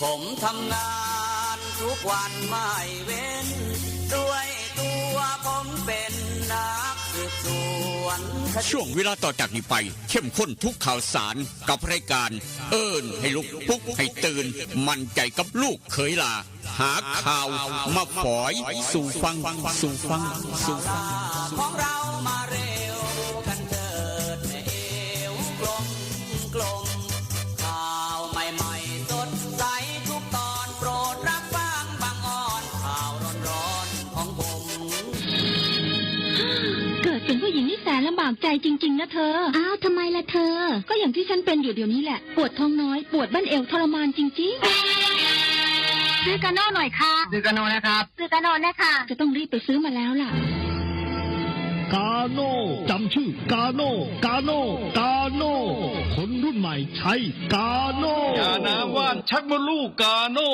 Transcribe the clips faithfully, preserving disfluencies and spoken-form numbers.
ผมทำงานทุกวันไม่เว้น ด้วยตัวผมเป็นนักสืบสวนคดี ช่วงเวลาต่อจากนี้ไป เข้มข้นทุกข่าวสารกับรายการ เอิ้นให้ลุก ปลุกให้ตื่น มั่นใจกับลูกเขยหล้า หาข่าวมาฝอยสู่ฟัง สู่ฟัง สู่ฟัง ของเรามาเร็วกันเถิดแม่เอวกลมกลม ข่าวใหม่ๆสดใสทุกตอน โปรดรับฟังบางออน ข่าวร้อนๆของผม เกิดเป็นผู้หญิงนี่แสนลำบากใจจริงๆนะเธอ อ้าว ทำไมล่ะเธอ ก็อย่างที่ฉันเป็นอยู่เดี๋ยวนี้แหละ ปวดท้องน้อย ปวดบั้นเอวทรมานจริงๆ ซื้อกาโน่หน่อยค่ะ ซื้อกาโน่นะครับ ซื้อกาโน่นะคะ จะต้องรีบไปซื้อมาแล้วล่ะ กาโน่ จำชื่อกาโน่ กาโน่ กาโน่ คนรุ่นใหม่ใช้กาโน่ ยาน้ำว่านชักมดลูกกาโน่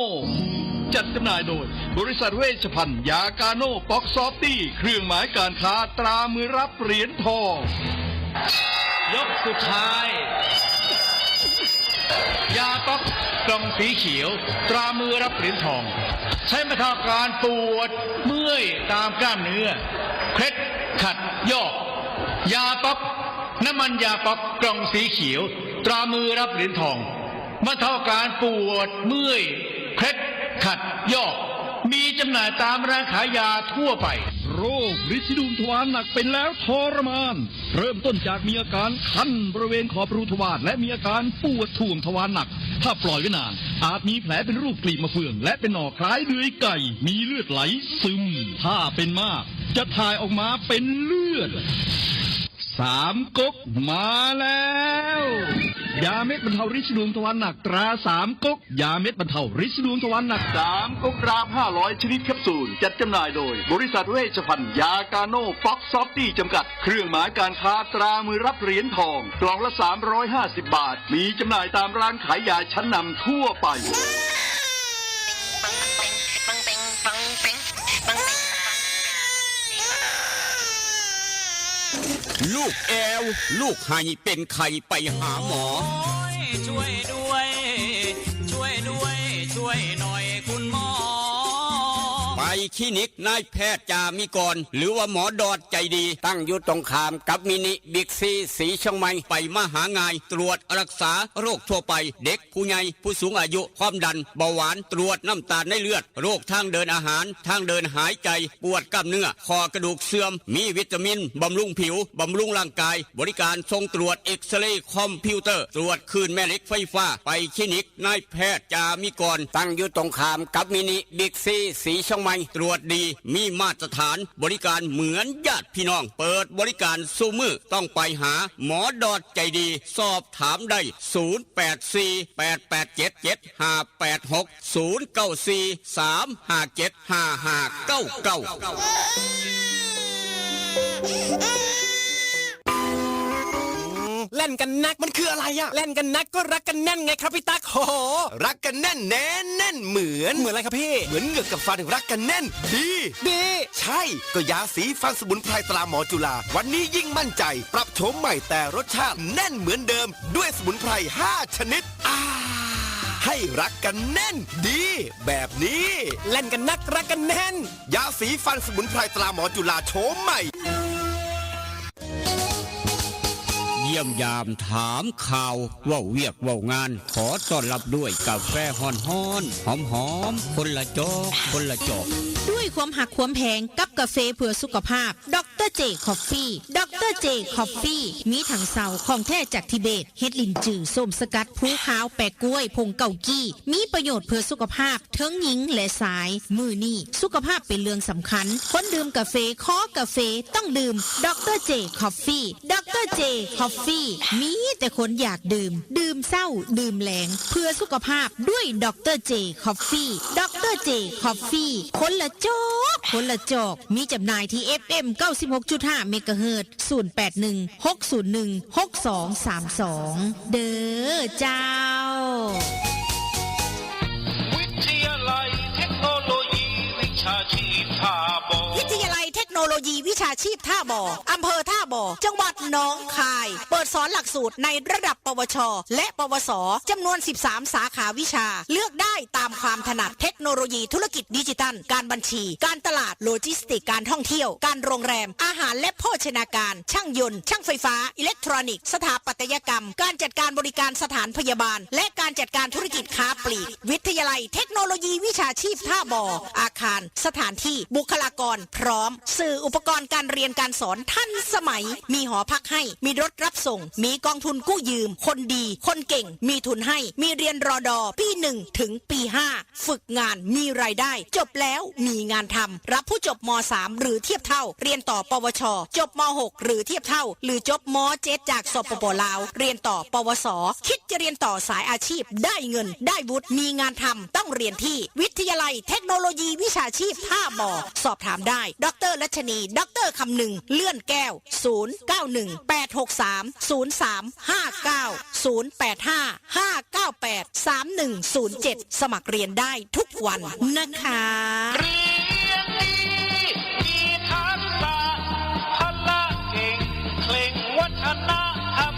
จัดจำหน่ายโดย บริษัทเวชภัณฑ์ยากาโน่ป๊อกซอฟตี้ เครื่องหมายการค้าตรามือรับเหรียญทอง ยกสุดท้าย ยาป๊อกกล่องสีเขียว ตรามือรับเหรียญทอง ใช้บรรเทาอาการปวดเมื่อยตามกล้ามเนื้อ เคล็ดขัดยอก ยาป๊อก น้ำมันยาป๊อกกล่องสีเขียว ตรามือรับเหรียญทอง บรรเทาอาการปวดเมื่อย เคล็ดขัดยอก มีจำหน่ายตามร้านขายยาทั่วไป โรคริดสีดวงทวารหนักเป็นแล้วทรมาน เริ่มต้นจากมีอาการคันบริเวณขอบรูทวาร และมีอาการปวดถ่วงทวารหนัก ถ้าปล่อยไว้นาน อาจมีแผลเป็นรูปกลีบมะเฟือง และเป็นหนองคล้ายเดือยไก่ มีเลือดไหลซึม ถ้าเป็นมาก จะถ่ายออกมาเป็นเลือด สามก๊กมาแล้ว ยาเม็ดบรรเทาริดสีดวงทวารหนักตราสามก๊ก ยาเม็ดบรรเทาริดสีดวงทวารหนัก สามก๊กรามห้าร้อยชนิดแคปซูล จัดจำหน่ายโดย บริษัทเวชภัณฑ์ยากาโน่ป๊อกซอฟตี้จำกัด เครื่องหมายการค้าตรามือรับเหรียญทอง กล่องละสามร้อยห้าสิบบาท มีจำหน่ายตามร้านขายยาชั้นนำทั่วไป ลูกแอว ลูกไห้เป็นไข้ไปหาหมอ โอ้ย ช่วยด้วย ช่วยด้วย ช่วยหน่อยคุณหมอ ไปคลินิกนายแพทย์จามิกร หรือว่าหมอดอดใจดี ตั้งอยู่ตรงข้ามกับมินิบิ๊กซีสีเชียงใหม่ ไปมาหาง่าย ตรวจรักษาโรคทั่วไป เด็ก ผู้ใหญ่ ผู้สูงอายุ ความดัน เบาหวาน ตรวจน้ำตาลในเลือด โรคทางเดินอาหาร ทางเดินหายใจ ปวดกล้ามเนื้อ ข้อกระดูกเสื่อม มีวิตามิน บำรุงผิว บำรุงร่างกาย บริการส่งตรวจเอ็กซเรย์คอมพิวเตอร์ ตรวจคลื่นแม่เหล็กไฟฟ้า ไปคลินิกนายแพทย์จามิกร ตั้งอยู่ตรงข้ามกับมินิบิ๊กซีสีเชียงใหม่ ตรวจดี มีมาตรฐาน บริการเหมือนญาติพี่น้อง เปิดบริการซุมื้อ ต้องไปหาหมอดอดใจดี สอบถามได้ ศูนย์แปดสี่ แปดแปดเจ็ด เจ็ดห้าแปดหก ศูนย์เก้าสี่ สามห้าเจ็ด ห้าห้าเก้าเก้า แล่นกันนักมันคืออะไรอะ แล่นกันนักก็รักกันแน่นไงครับพี่ตั๊ก โห รักกันแน่นแน่นแน่นเหมือน เหมือนอะไรครับพี่ เหมือนเหงือกกับฟันรักกันแน่น ดี ดี ใช่ ก็ยาสีฟันสมุนไพรตราหมอจุฬา วันนี้ยิ่งมั่นใจ ปรับโฉมใหม่แต่รสชาติแน่นเหมือนเดิม ด้วยสมุนไพรห้าชนิด อ่า ให้รักกันแน่น ดี แบบนี้ แล่นกันนักรักกันแน่น ยาสีฟันสมุนไพรตราหมอจุฬาโฉมใหม่ เยี่ยมยามถามข่าว เว้าเวียกเว้างาน ขอต้อนรับด้วยกาแฟฮ้อนๆ หอมๆ คนละจอก คนละจอก ด้วยความหักความแพงกับกาแฟเพื่อสุขภาพ ดอกเตอร์เจคอฟฟี่ ดอกเตอร์เจคอฟฟี่ มีถังเซาของแท้จากทิเบต เห็ดหลินจือ ส้มสกัด ภูขาว แปะกล้วย ผงเกากี้ มีประโยชน์เพื่อสุขภาพ เทิงหญิงและชาย มื้อนี้สุขภาพเป็นเรื่องสำคัญ คนดื่มกาแฟ คอกาแฟ ต้องดื่ม ดอกเตอร์เจคอฟฟี่ ดอกเตอร์เจคอฟฟี่ มีแต่คนอยากดื่ม ดื่มเช้า ดื่มแลง เพื่อสุขภาพด้วย ดอกเตอร์เจคอฟฟี่ ดอกเตอร์เจคอฟฟี่ คนละจอก คนละจอก มีจำหน่ายที่ เอฟเอ็ม เก้าสิบหกจุดห้า เมกะเฮิรตซ์ ศูนย์แปดหนึ่ง หกศูนย์หนึ่ง หกสองสามสอง เด้อเจ้า วิทยาลัยเทคโนโลยีวิชาชีพท่าบ่อ วิทยาลัยเทค โนโลยีวิชาชีพท่าบ่อ อำเภอท่าบ่อ จังหวัดหนองคาย เปิดสอนหลักสูตรในระดับ ปวช และ ปวส จำนวน สิบสาม สาขาวิชา เลือกได้ตามความถนัด เทคโนโลยีธุรกิจดิจิทัล การบัญชี การตลาด โลจิสติกส์ การท่องเที่ยว การโรงแรม อาหารและโภชนาการ ช่างยนต์ ช่างไฟฟ้า อิเล็กทรอนิกส์ สถาปัตยกรรม การจัดการบริการสถานพยาบาล และการจัดการธุรกิจค้าปลีก วิทยาลัยเทคโนโลยีวิชาชีพท่าบ่อ อาคาร สถานที่ บุคลากร พร้อม สื่ออุปกรณ์การเรียนการสอนทันสมัย มีหอพักให้ มีรถรับส่ง มีกองทุนกู้ยืม คนดี คนเก่ง มีทุนให้ มีเรียน รอดอ ปี หนึ่ง ถึง ปี ห้า ฝึกงาน มีรายได้ จบแล้ว มีงานทำ รับผู้จบ ม.สาม หรือเทียบเท่า เรียนต่อ ปวช จบ ม.หก หรือเทียบเท่า หรือจบ ม.เจ็ด จาก สปป.ลาว เรียนต่อ ปวส คิดจะเรียนต่อสายอาชีพ ได้เงิน ได้วุฒิ มีงานทำ ต้องเรียนที่วิทยาลัยเทคโนโลยีวิชาชีพท่าบ่อ สอบถามได้ ดร.รัชนี ดร.คำนึง เลื่อนแก้ว ศูนย์ เก้า หนึ่ง แปด หก สาม ศูนย์ สาม ห้า เก้า ศูนย์ แปด ห้า ห้า เก้า แปด สาม หนึ่ง ศูนย์ เจ็ด สมัครเรียนได้ทุกวันนะคะ เรียนดี มีทักษะ พละเก่ง เคร่งวัฒนธรรม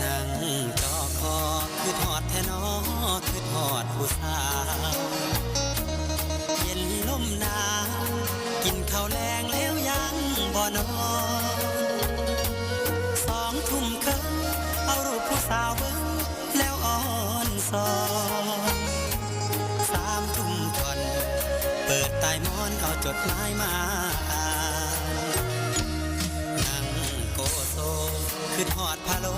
นั่งจอคอ คิดฮอดแท้น้อ คิดฮอดผู้สาว เย็นลมหนาว กินข้าวแลงแล้วยังบ่นอน สองทุ่มครึ่ง เอารูปผู้สาวเบิ่ง แล้วอ่อนสอน สามทุ่มท่อน เปิดใต้หมอนเอาจดหมายมาอ่าน นั่งโกโซ คิดฮอดพะโล้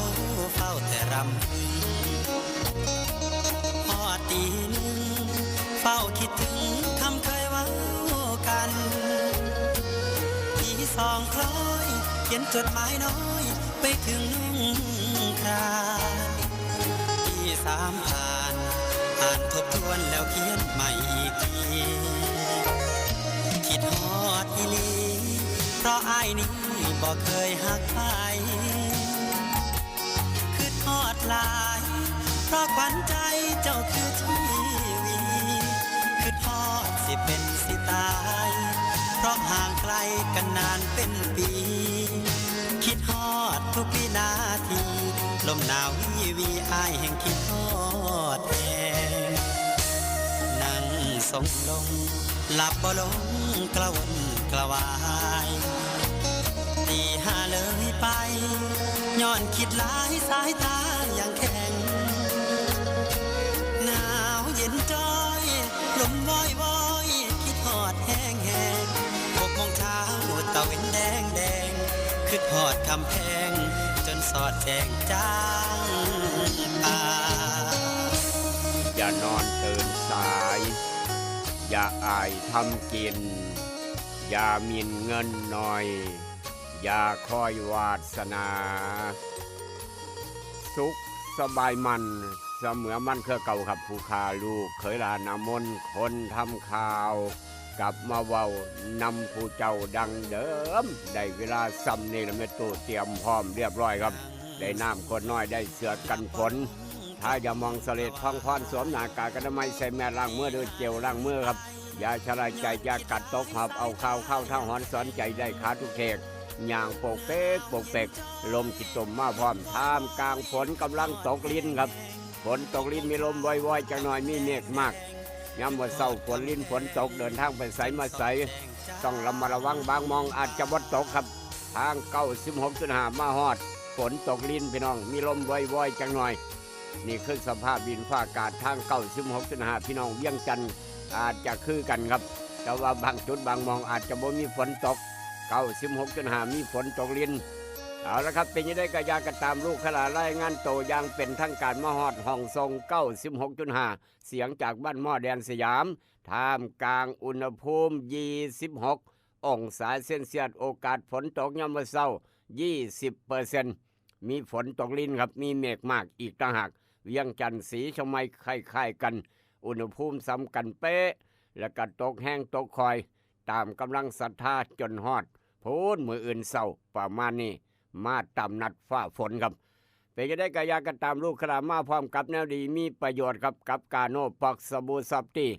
เฝ้าแต่รำพึง ฮอดตีหนึ่ง เฝ้าคิดถึงคำเคยเว้ากัน ตีสองคล้อย เขียนจดหมายน้อย ไปถึงลุงครา ตีสามผ่าน อ่านทบทวนแล้วเขียนใหม่อีกที คิดฮอดอีหลี เพราะอ้ายนี้บ่เคยฮักใคร คิดฮอดหลาย เพราะขวัญใจเจ้าคือชีวี คิดฮอดสิเป็นสิตาย เพราะห่างไกลกันนานเป็นปี คิดฮอดทุกวินาที ลมหนาววีวี อ้ายแห่งคิดฮอดแฮง นั่งทรงลง หลับบ่ลงกระวนกระวาย ตีห้าเลยไป ย้อนคิดหลายสายตายังแข็ง หนาวเย็นจ้อย ลมวอยวอย คิดฮอดแฮงแฮง หกโมงเช้า ตะเว็นแดงแดง คิดฮอดคำแพง จนสอดแจ้งจางป่า อย่านอนตื่นสาย อย่าอายทำกิน อย่าหมิ่นเงินหน่อย อย่าคอยวาสนา สุขสบายมัน เสมอมันคือเก่าครับ ผู้ข้าลูกเขยหลานอามน คนทำข่าว กลับมาเว้านำผู้เจ้าดังเดิม ได้เวลาส่ำนี่ละแม่ตู้เตรียมพร้อมเรียบร้อยครับ ได้น้ำขวดน้อย ได้เสื้อกันฝน ทายาหม่องเสลดพองพร สวมหน้ากากอนามัย ใส่แมสล้างมือด้วยเจลล้างมือครับ อย่าชะล่าใจ อย่ากัดตก หอบเอาข่าวเข้าทางหอนสอนใจ ได้ขาทุกแขก ย่างโปกเปกโปกเปก ลมขี้ตมมาพร้อม ท่ามกลางฝนกำลังตกรินครับ ฝนตกริน มีลมวอยๆ จักหน่อย มีเมฆมาก ยามมื้อเช้าฝนรินฝนตก เดินทางไปไสมาไส ต้องระมัดระวัง บางหม่องอาจจะบ่ตกครับ ทางเก้าสิบหกจุดห้า มาฮอด ฝนตกรินพี่น้อง มีลมวอยๆ จักหน่อย นี่คือสภาพดินฟ้าอากาศทางเก้าสิบหกจุดห้า พี่น้องเวียงจันทน์ อาจจะคือกันครับ แต่ว่าบางจุดบางหม่องอาจจะบ่มีฝนตก เก้าสิบหกจุดห้า มีฝนตกริน เอาละครับ เป็นจั่งใดก็อย่าก็ตาม ลูกขลารายงานโตอย่างเป็นทางการมาฮอดห้องส่ง เก้าสิบหกจุดห้า เสียงจากบ้านหม้อแดนสยาม ท่ามกลางอุณหภูมิ ยี่สิบหกองศาเซลเซียส โอกาสฝนตกยามมื้อเช้า ยี่สิบเปอร์เซ็นต์ มีฝนตกรินครับ มีเมฆมากอีกต่างหาก เวียงจันทน์ ศรีเชียงใหม่คล้ายๆกัน อุณหภูมิส่ำกันเป๊ะ แล้วก็ตกแฮงตกค่อย ตามกำลังศรัทธาจนฮอดพู้นมื้ออื่นเช้าประมาณนี้ มาตามนัดฟ้าฝนครับ เป็นจั่งใดก็อย่าก็ตาม ลูกค้ามาพร้อมกับแนวดีมีประโยชน์ครับ กับกาโนป๊อก สบู่ซอฟตี้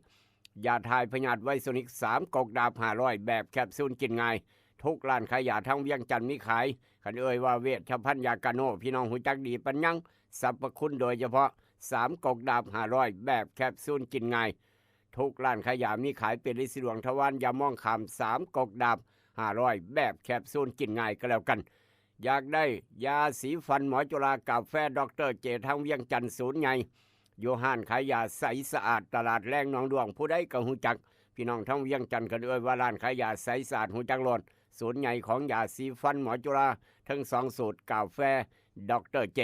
ยาถ่ายพยาธิไวโซนิก สามก๊อกดาบห้าร้อย แบบแคปซูลกินง่าย ทุกร้านขายยาทั้งเวียงจันทน์มีขาย คันเอ่ยว่าเวชภัณฑ์ยากาโน พี่น้องฮู้จักดีปานยัง สรรพคุณโดยเฉพาะ สามก๊อกดาบห้าร้อย แบบแคปซูลกินง่าย ทุกร้านขายยามีขาย เป็นฤทธิ์สีดวงทวาร อย่ามองข้าม สามก๊อกดาบห้าร้อย แบบแคปซูลกินง่ายก็แล้วกัน อยากได้ยาสีฟันหมอจุฬา กาแฟดอกเตอร์เจ ทางเวียงจันทน์ ศูนย์ใหญ่ อยู่ห้านขายยาใสสะอาด ตลาดแลงหนองด้วง ผู้ใดก็ฮู้จัก พี่น้องทางเวียงจันทน์ คันเอ่ยว่าร้านขายยาใสสะอาด ฮู้จักโลด ศูนย์ใหญ่ของยาสีฟันหมอจุฬา ทั้งสองสูตร กาแฟดอกเตอร์เจ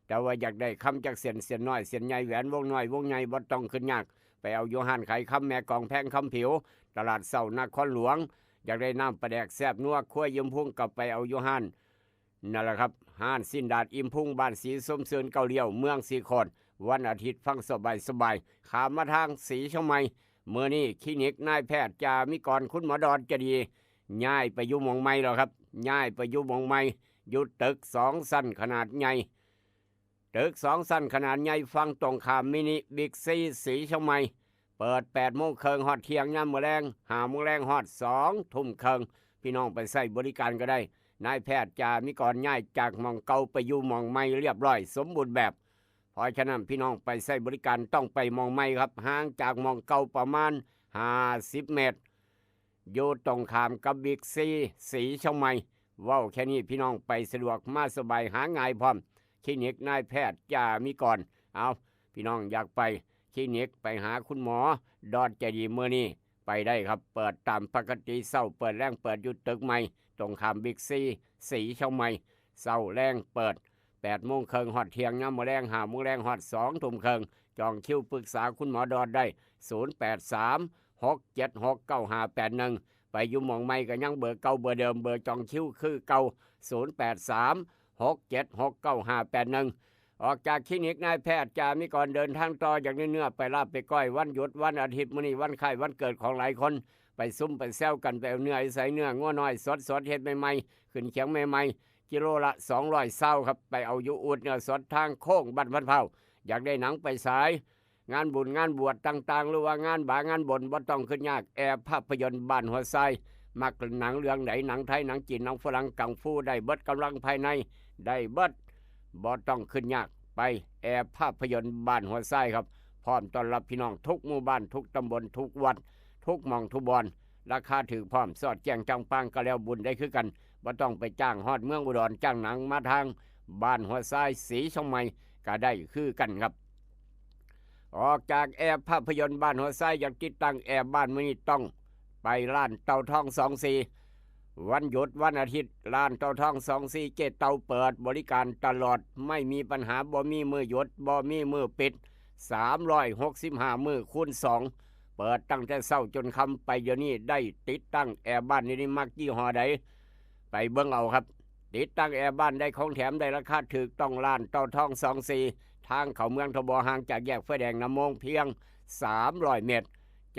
แต่ว่าอยากได้คำจักเส้น เส้นน้อย เส้นใหญ่ แหวนวงน้อย วงใหญ่ บ่ต้องคิดยาก ไปเอาอยู่ห้านขายคำแม่กอง แพงคำผิว ตลาดเช้านครหลวง อยากได้น้ำปลาแดกแซ่บนัวครัวอิ่มพุง ก็ไปเอาอยู่ห้าน นั่นแหละครับ ห้านสิ้นดาดอิ่มพุง บ้านสีส้มเซินเก้าเลี้ยว เมืองสีโคตร วันอาทิตย์ฟังสบายสบาย ข้ามมาทางศรีเชียงใหม่ มื้อนี้คลินิกนายแพทย์จามิกร คุณหมอดอนจะดี ย้ายไปอยู่หม่องใหม่แล้วครับ ย้ายไปอยู่หม่องใหม่ อยู่ตึกสองชั้นขนาดใหญ่ ตึกสองชั้นขนาดใหญ่ ฝั่งตรงข้ามมินิบิ๊กซี ศรีเชียงใหม่ เปิดแปดโมงครึ่งฮอดเที่ยง ยามมื้อแลง ห้าโมงแลงฮอดสองทุ่มครึ่ง พี่น้องไปใช้บริการก็ได้ นายแพทย์จามิกรย้ายจากหม่องเก่าไปอยู่หม่องใหม่เรียบร้อยสมบูรณ์แบบ เพราะฉะนั้นพี่น้องไปใช้บริการต้องไปหม่องใหม่ครับ ห่างจากหม่องเก่าประมาณห้าสิบเมตร อยู่ตรงข้ามกับบิ๊กซี ศรีเชียงใหม่ เว้าแค่นี้พี่น้องไปสะดวกมาสบาย หาง่ายพร้อม คลินิกนายแพทย์จามิกร เอา พี่น้องอยากไปคลินิก ไปหาคุณหมอดอนใจดี มื้อนี้ไปได้ครับ เปิดตามปกติเช้า เปิดแลง เปิดอยู่ตึกใหม่ ตรงข้ามบิ๊กซี ศรีเชียงใหม่ เช้าแลงเปิดแปดโมงครึ่งฮอดเที่ยง ยามมื้อแลง ห้าโมงแลงฮอดสองทุ่มครึ่ง จองคิวปรึกษาคุณหมอดอนได้ ศูนย์แปดสาม หกเจ็ดหก เก้าห้าแปดหนึ่ง ไปอยู่หม่องใหม่ก็ยังเบอร์เก่าเบอร์เดิม เบอร์จองคิวคือเก่า ศูนย์แปดสาม หกเจ็ดหก เก้าห้าแปดหนึ่ง ออกจากคลินิกนายแพทย์จามิกรเดินทางต่อ อยากได้เนื้อไปลาบไปก้อย วันหยุดวันอาทิตย์ มื้อนี้วันคล้ายวันเกิดของหลายคน ไปซุ่มไปแซวกัน ไปเอาเนื้อไอ้ใส เนื้องัวน้อยสดๆ เฮ็ดใหม่ๆ ขึ้นเขียงใหม่ๆ กิโลละสองร้อยซาวครับ ไปเอาอยู่อูดเนื้อสดทางโค้งบ้านพันเผา อยากได้หนังไปฉาย งานบุญงานบวชต่างๆ หรือว่างานบางานบน บ่ต้องคิดยาก แอร์ภาพยนตร์บ้านหัวไซ มักหนังเรื่องไหน หนังไทย หนังจีน หนังฝรั่ง กังฟู ได้เบิด กำลังภายใน ได้เบิด บ่ต้องคิดยาก ไปแอร์ภาพยนตร์บ้านหัวไซครับ พร้อมต้อนรับพี่น้องทุกหมู่บ้าน ทุกตำบล ทุกวัด ทุกหม่องทุกบ่อน ราคาถูกพร้อม สอดแจ้งจังปัง ก็แล้วบุญได้คือกัน บ่ต้องไปจ้างฮอดเมืองอุดร จ้างหนังมาทางบ้านหัวไซ ศรีเชียงใหม่ ก็ได้คือกันครับ ออกจากแอร์ภาพยนตร์บ้านหัวไซ อยากติดตั้งแอร์บ้าน มื้อนี้ต้องไปร้านเต่าทองสองสี่ วันหยุดวันอาทิตย์ ร้านเต่าทองสองสี่ เจ๊เต่าเปิดบริการตลอด ไม่มีปัญหา บ่มีมื้อหยุด บ่มีมื้อปิด สามร้อยหกสิบห้ามื้อคูณสอง เปิดตั้งแต่เช้าจนค่ำ ไปเดี๋ยวนี้ได้ติดตั้งแอร์บ้าน นี่นี่มักยี่ห้อใด ไปเบิ่งเอาครับ ติดตั้งแอร์บ้านได้ของแถม ได้ราคาถูกต้อง ร้านเต่าทองสองสี่ ทางเข้าเมืองทบ ห่างจากแยกไฟแดงน้ำโมงเพียงสามร้อยเมตร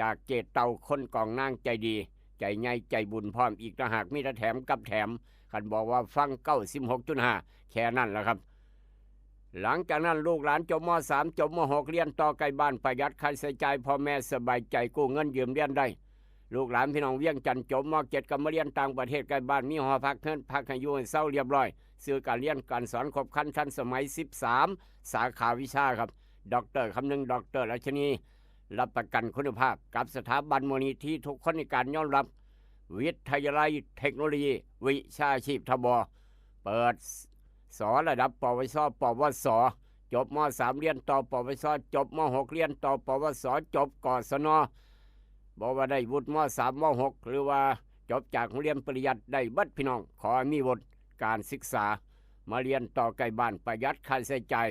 จากเจ๊เต่าคนกองนางใจดี ใจใหญ่ใจบุญพร้อมอีกต่างหาก มีแต่แถมกับแถม คันบอกว่าฟัง เก้าสิบหกจุดห้า แค่นั้นแหละครับ หลังจากนั้นลูกหลานจบ ม.สาม จบ ม.หก เรียนต่อใกล้บ้าน ประหยัดค่าใช้จ่าย พ่อแม่สบายใจ กู้เงินยืมเรียนได้ ลูกหลานพี่น้องเวียงจันทน์ จบ ม.เจ็ด ก็มาเรียนต่างประเทศใกล้บ้าน มีหอพัก เฮือนพักให้อยู่ให้เซาเรียบร้อย สื่อการเรียนการสอนครบครันทันสมัย สิบสาม สาขาวิชาครับ ด็อกเตอร์คำนึง ด็อกเตอร์รัชนี รับประกันคุณภาพกับสถาบันมูลนิธิทุกคนในการยอมรับ วิทยาลัยเทคโนโลยีวิชาชีพ ทบ เปิด ส ระดับ ปวช ปวส จบ ม.สาม เรียนต่อ ปวช จบ ม.หก เรียนต่อ ปวส จบ กศน บ่ว่าได้วุฒิ ม.สาม ม.หก หรือว่าจบจากโรงเรียนปริยัติ ได้เบิดพี่น้อง ขอให้มีวุฒิการศึกษา มาเรียนต่อใกล้บ้าน ประหยัดค่าใช้จ่าย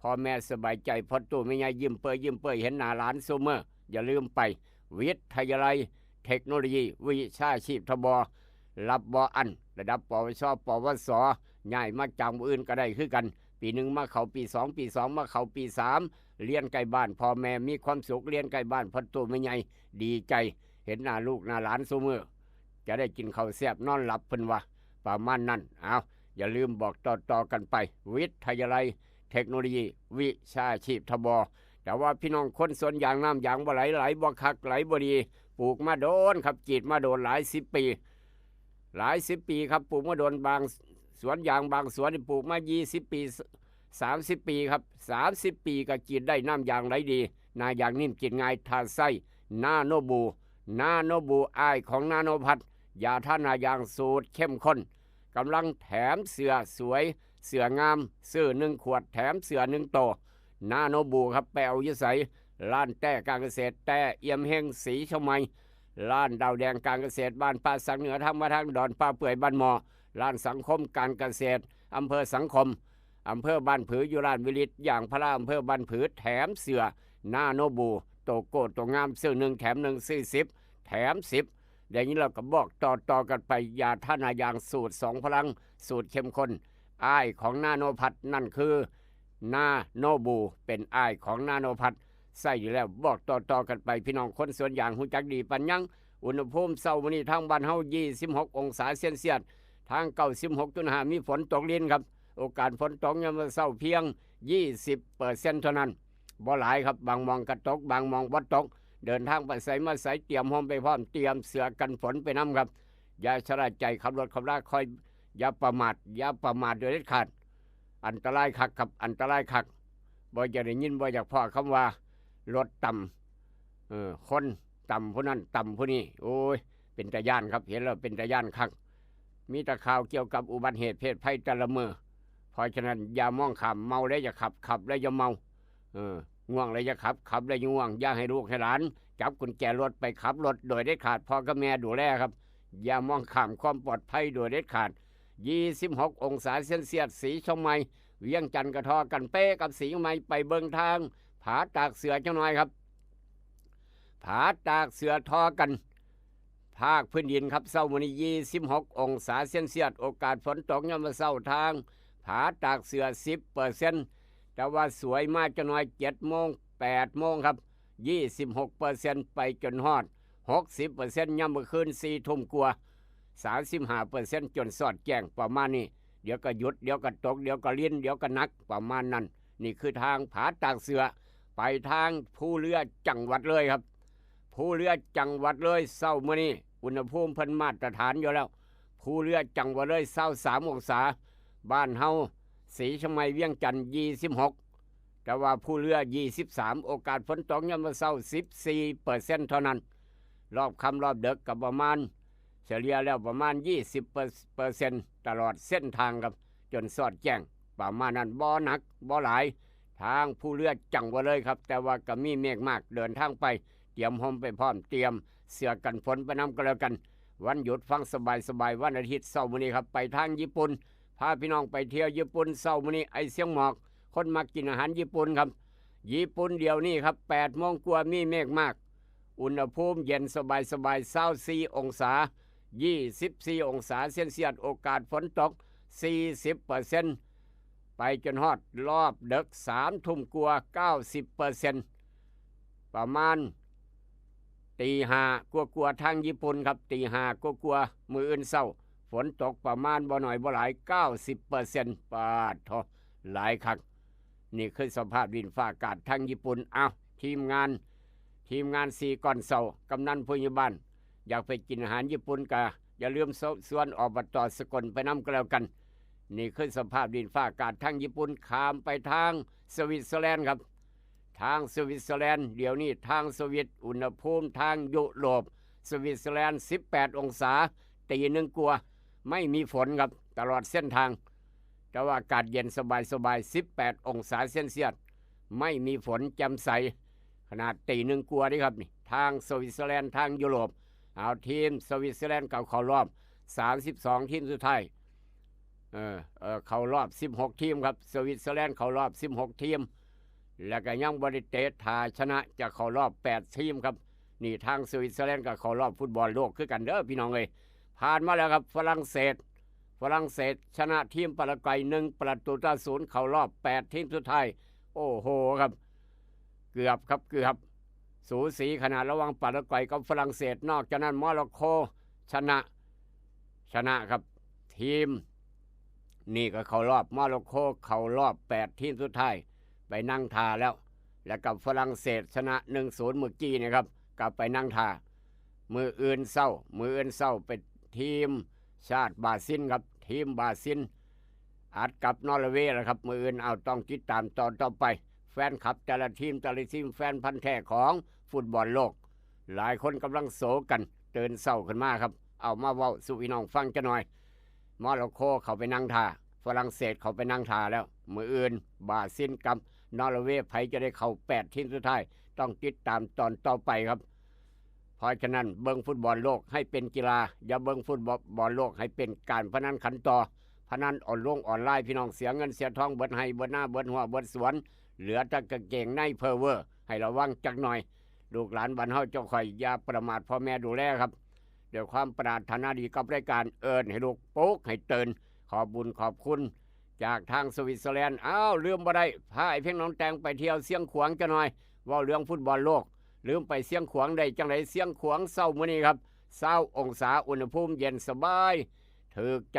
พ่อแม่สบายใจ พ่อตู้แม่ใหญ่ยิ้มเปื่อยยิ้มเปื่อย เห็นหน้าหลานซุมื้อ อย่าลืมไป วิทยาลัยเทคโนโลยีวิชาชีพ ทบ รับบ่อั้น ระดับ ปวช ปวส ย้ายมาจากมื้ออื่นก็ได้คือกัน ปีหนึ่งมาเข้าปีสอง ปีสองมาเข้าปีสาม เรียนใกล้บ้านพ่อแม่มีความสุข เรียนใกล้บ้านพ่อโตแม่ใหญ่ ดีใจ เห็นหน้าลูกหน้าหลานซุมื้อ จะได้กินข้าวแซ่บนอนหลับเพิ่นว่า ประมาณนั้น เอา อย่าลืมบอกต่อๆกันไป วิทยาลัยเทคโนโลยีวิชาชีพ ทบ แต่ว่าพี่น้องคนสวนยางน้ำยางบ่ไหล ไหลบ่คัก ไหลบ่ดี ปลูกมาโดนครับ กรีดมาโดนหลายสิบปี หลายสิบปีครับ ปลูกมาโดน บางสวนยางบางสวนนี่ปลูกมายี่สิบปี สามสิบปีครับ สามสิบปีก็กรีดได้ น้ำยางไหลดี หน้ายางนิ่มกรีดง่าย ถ้าใส่นาโนบู นาโนบู อ้ายของนาโนพัด ยาทาหน้ายางสูตรเข้มข้น กำลังแถมเสื้อสวย เสื้องาม ซื้อหนึ่งขวดแถมเสื้อหนึ่งโต นาโนบูครับ ไปเอาอยู่ไส ร้านแต้การเกษตร แต้เอี่ยมเฮง สีเชียงใหม่ ร้านดาวแดงการเกษตร บ้านป่าสักเหนือ ทางมาทางดอนป่าเปื่อย บ้านหมอ ร้านสังคมการเกษตร อำเภอสังคม อำเภอบ้านผือ อยู่ร้านวิริต ยางพารา อำเภอบ้านผือ แถมเสื้อนาโนบู โตโก้โตงาม ซื้อหนึ่งแถมหนึ่ง ซื้อสิบแถมสิบ อย่างนี้เราก็บอกต่อๆกันไป ยาทาหน้ายางสูตรสองพลัง สูตรเข้มข้น อ้ายของนาโนพัด นั่นคือนาโนบู เป็นอ้ายของนาโนพัด ใส่อยู่แล้ว บอกต่อๆกันไป พี่น้องคนสวนยางฮู้จักดีปานยัง อุณหภูมิเช้ามื้อนี้ทางบ้านเฮา ยี่สิบหกองศาเซลเซียส ทาง เก้าสิบหกจุดห้า มีฝนตกรินครับ โอกาสฝนตกยามมื้อเช้าเพียง ยี่สิบเปอร์เซ็นต์ เท่านั้น บ่หลายครับ บางหม่องก็ตก บางหม่องบ่ตก เดินทางไปไสมาไส เตรียมร่มไปพร้อม เตรียมเสื้อกันฝนไปนำครับ อย่าชะล่าใจขับรถขับรา คอย อย่าประมาท อย่าประมาทโดยเด็ดขาด อันตรายคักครับ อันตรายคัก บ่อยากได้ยิน บ่อยากพ้อคำว่า รถต่ำ เออ คนต่ำผู้นั้น ต่ำผู้นี้ โอ้ย เป็นตาย้านครับ เห็นแล้วเป็นตาย้านคัก มีแต่ข่าวเกี่ยวกับอุบัติเหตุเพศภัยแต่ละมื้อ เพราะฉะนั้นอย่ามองข้าม เมาแล้วอย่าขับ ขับแล้วอย่าเมา เออ ง่วงแล้วอย่าขับ ขับแล้วอย่าง่วง อย่าให้ลูกให้หลาน จับกุญแจรถไปขับรถโดยเด็ดขาด พ่อกับแม่ดูแลครับ อย่ามองข้ามความปลอดภัยโดยเด็ดขาด ยี่สิบหกองศาเซลเซียส สีเชียงใหม่ เวียงจันทน์ก็ท่อกันเป๊ะกับสีเชียงใหม่ ไปเบิ่งทางผาตากเสือจังหน่อยครับ ผาตากเสือท่อกัน ภาคพื้นดินครับ เช้ามื้อนี้ ยี่สิบหกองศาเซลเซียส โอกาสฝนตกยามมื้อเช้าทางผาตากเสือ สิบเปอร์เซ็นต์ แต่ว่าสวยมาจังหน่อย เจ็ดโมง แปดโมงครับ ยี่สิบหกเปอร์เซ็นต์ ไปจนฮอด หกสิบเปอร์เซ็นต์ ยามมื้อคืน สี่ทุ่มกว่า สามสิบห้าเปอร์เซ็นต์ จนสอดแจ้ง ประมาณนี้ เดี๋ยวก็หยุด เดี๋ยวก็ตก เดี๋ยวก็ริน เดี๋ยวก็หนัก ประมาณนั้น นี่คือทางผาตากเสือ ไปทางภูเรือจังหวัดเลยครับ ภูเรือจังหวัดเลย เช้ามื้อนี้ อุณหภูมิเพิ่นมาตรฐานอยู่แล้ว ภูเรือจังหวัดเลย ซาวสามองศา บ้านเฮา สีเชียงใหม่ เวียงจันทน์ ยี่สิบหก แต่ว่าภูเรือ ยี่สิบสาม โอกาสฝนตกยามมื้อเช้า สิบสี่เปอร์เซ็นต์ เท่านั้น รอบค่ำรอบดึกก็ประมาณ เฉลี่ยแล้วประมาณ ยี่สิบเปอร์เซ็นต์ ตลอดเส้นทางครับ จนสอดแจ้ง ประมาณนั้น บ่หนักบ่หลาย ทางภูเรือจังหวัดเลยครับ แต่ว่าก็มีเมฆมาก เดินทางไป เตรียมร่มไปพร้อม เตรียมเสื้อกันฝนไปนำก็แล้วกัน วันหยุดฟังสบายๆ วันอาทิตย์เช้ามื้อนี้ครับ ไปทางญี่ปุ่น พาพี่น้องไปเที่ยวญี่ปุ่น เช้ามื้อนี้ ไอเสียงหมอก คนมักกินอาหารญี่ปุ่นครับ ญี่ปุ่นเดี๋ยวนี้ครับ แปดโมงกว่า มีเมฆมาก อุณหภูมิเย็นสบายๆ ซาวสี่องศา ยี่สิบสี่องศาเซลเซียส โอกาสฝนตก สี่สิบเปอร์เซ็นต์ ไปจนฮอดรอบดึก สามทุ่มกว่า เก้าสิบเปอร์เซ็นต์ ประมาณตีห้ากว่าๆ ทางญี่ปุ่นครับ ตีห้ากว่าๆ มื้ออื่นเช้า ฝนตกประมาณบ่น้อยบ่หลาย เก้าสิบเปอร์เซ็นต์ ปาดโถ หลายคัก นี่คือสภาพดินฟ้าอากาศทางญี่ปุ่น เอ้า ทีมงาน ทีมงานสี่ก้อนเสา กำนันผู้ใหญ่บ้าน อยากไปกินอาหารญี่ปุ่นก็อย่าลืมชวน อบต.สกล ไปนำก็แล้วกัน นี่คือสภาพดินฟ้าอากาศทางญี่ปุ่น ข้ามไปทางสวิตเซอร์แลนด์ครับ ทางสวิตเซอร์แลนด์ เดี๋ยวนี้ทางสวิต อุณหภูมิทางยุโรป สวิตเซอร์แลนด์ สิบแปดองศา ตีหนึ่งกว่า ไม่มีฝนครับ ตลอดเส้นทาง แต่ว่าอากาศเย็นสบายๆ สิบแปดองศาเซลเซียส ไม่มีฝน แจ่มใส ขนาดตีหนึ่งกว่านี่ครับ นี่ ทางสวิตเซอร์แลนด์ ทางยุโรป เอา ทีมสวิตเซอร์แลนด์ก็เข้ารอบ สามสิบสอง ทีมสุดท้าย เออ เออ เข้ารอบ สิบหก ทีมครับ สวิตเซอร์แลนด์เข้ารอบ สิบหก ทีม แล้วก็ยังบ่ได้เตะ ถ้าชนะจะเข้ารอบ แปด ทีมครับ นี่ ทางสวิตเซอร์แลนด์ก็เข้ารอบฟุตบอลโลกคือกันเด้อพี่น้องเอ้ย ผ่านมาแล้วครับ ฝรั่งเศส ฝรั่งเศสชนะทีมปารากวัยหนึ่งประตูต่อศูนย์ เข้ารอบแปดทีมสุดท้าย โอ้โหครับ เกือบครับเกือบ สูสีขนาดระหว่างปารากวัยกับฝรั่งเศส นอกจากนั้นโมร็อกโกชนะ ชนะครับ ทีม นี่ก็เข้ารอบ โมร็อกโกเข้ารอบแปดทีมสุดท้าย ไปนั่งท่าแล้ว แล้วกับฝรั่งเศสชนะหนึ่งศูนย์เมื่อกี้นี่ครับ กลับไปนั่งท่า มืออื่นเศร้า มืออื่นเศร้าไปทีมชาติบราซิลครับ ทีมบราซิลอัดกับนอร์เวย์แล้วครับ มืออื่นเอาต้องติดตามตอนต่อไป แฟนคลับแต่ละทีมแต่ละทีม แฟนพันธุ์แท้ของฟุตบอลโลก หลายคนกำลังโศกกัน ตื่นเศร้าขึ้นมาครับ เอามาเว้าสู่พี่น้องฟังจะหน่อย โมร็อกโกเข้าไปนั่งท่า ฝรั่งเศสเข้าไปนั่งท่าแล้ว มืออื่นบราซิลกับนอร์เวย์ ไผจะได้เข้าแปดทีมสุดท้าย ต้องติดตามตอนต่อไปครับ เพราะฉะนั้นเบิ่งฟุตบอลโลกให้เป็นกีฬา อย่าเบิ่งฟุตบอลโลกให้เป็นการพนันขันต่อ พนันออนลงออนไลน์ พี่น้องเสียเงินเสียทอง เบิดไฮ่เบิดนา เบิดหัวเบิดสวน เหลือแต่กางเกงในเพอเวอร์ ให้ระวังจักหน่อย ลูกหลานบ้านเฮาเจ้าข่อยอย่าประมาทพ่อแม่ดูแลครับ ด้วยความปรารถนาดีกับรายการ เอิ้นให้ลูกปลุกให้ตื่น ขอบบุญขอบคุณจากทางสวิตเซอร์แลนด์ อ้าว ลืมบ่ได้ พาไอ้เพ่งน้องแตงไปเที่ยวเชียงขวางจะหน่อย เว้าเรื่องฟุตบอลโลก ลืมไปเชียงขวางได้จังได๋ เชียงขวางเช้ามื้อนี้ครับ เช้าองศา อุณหภูมิเย็นสบาย ถูกใจ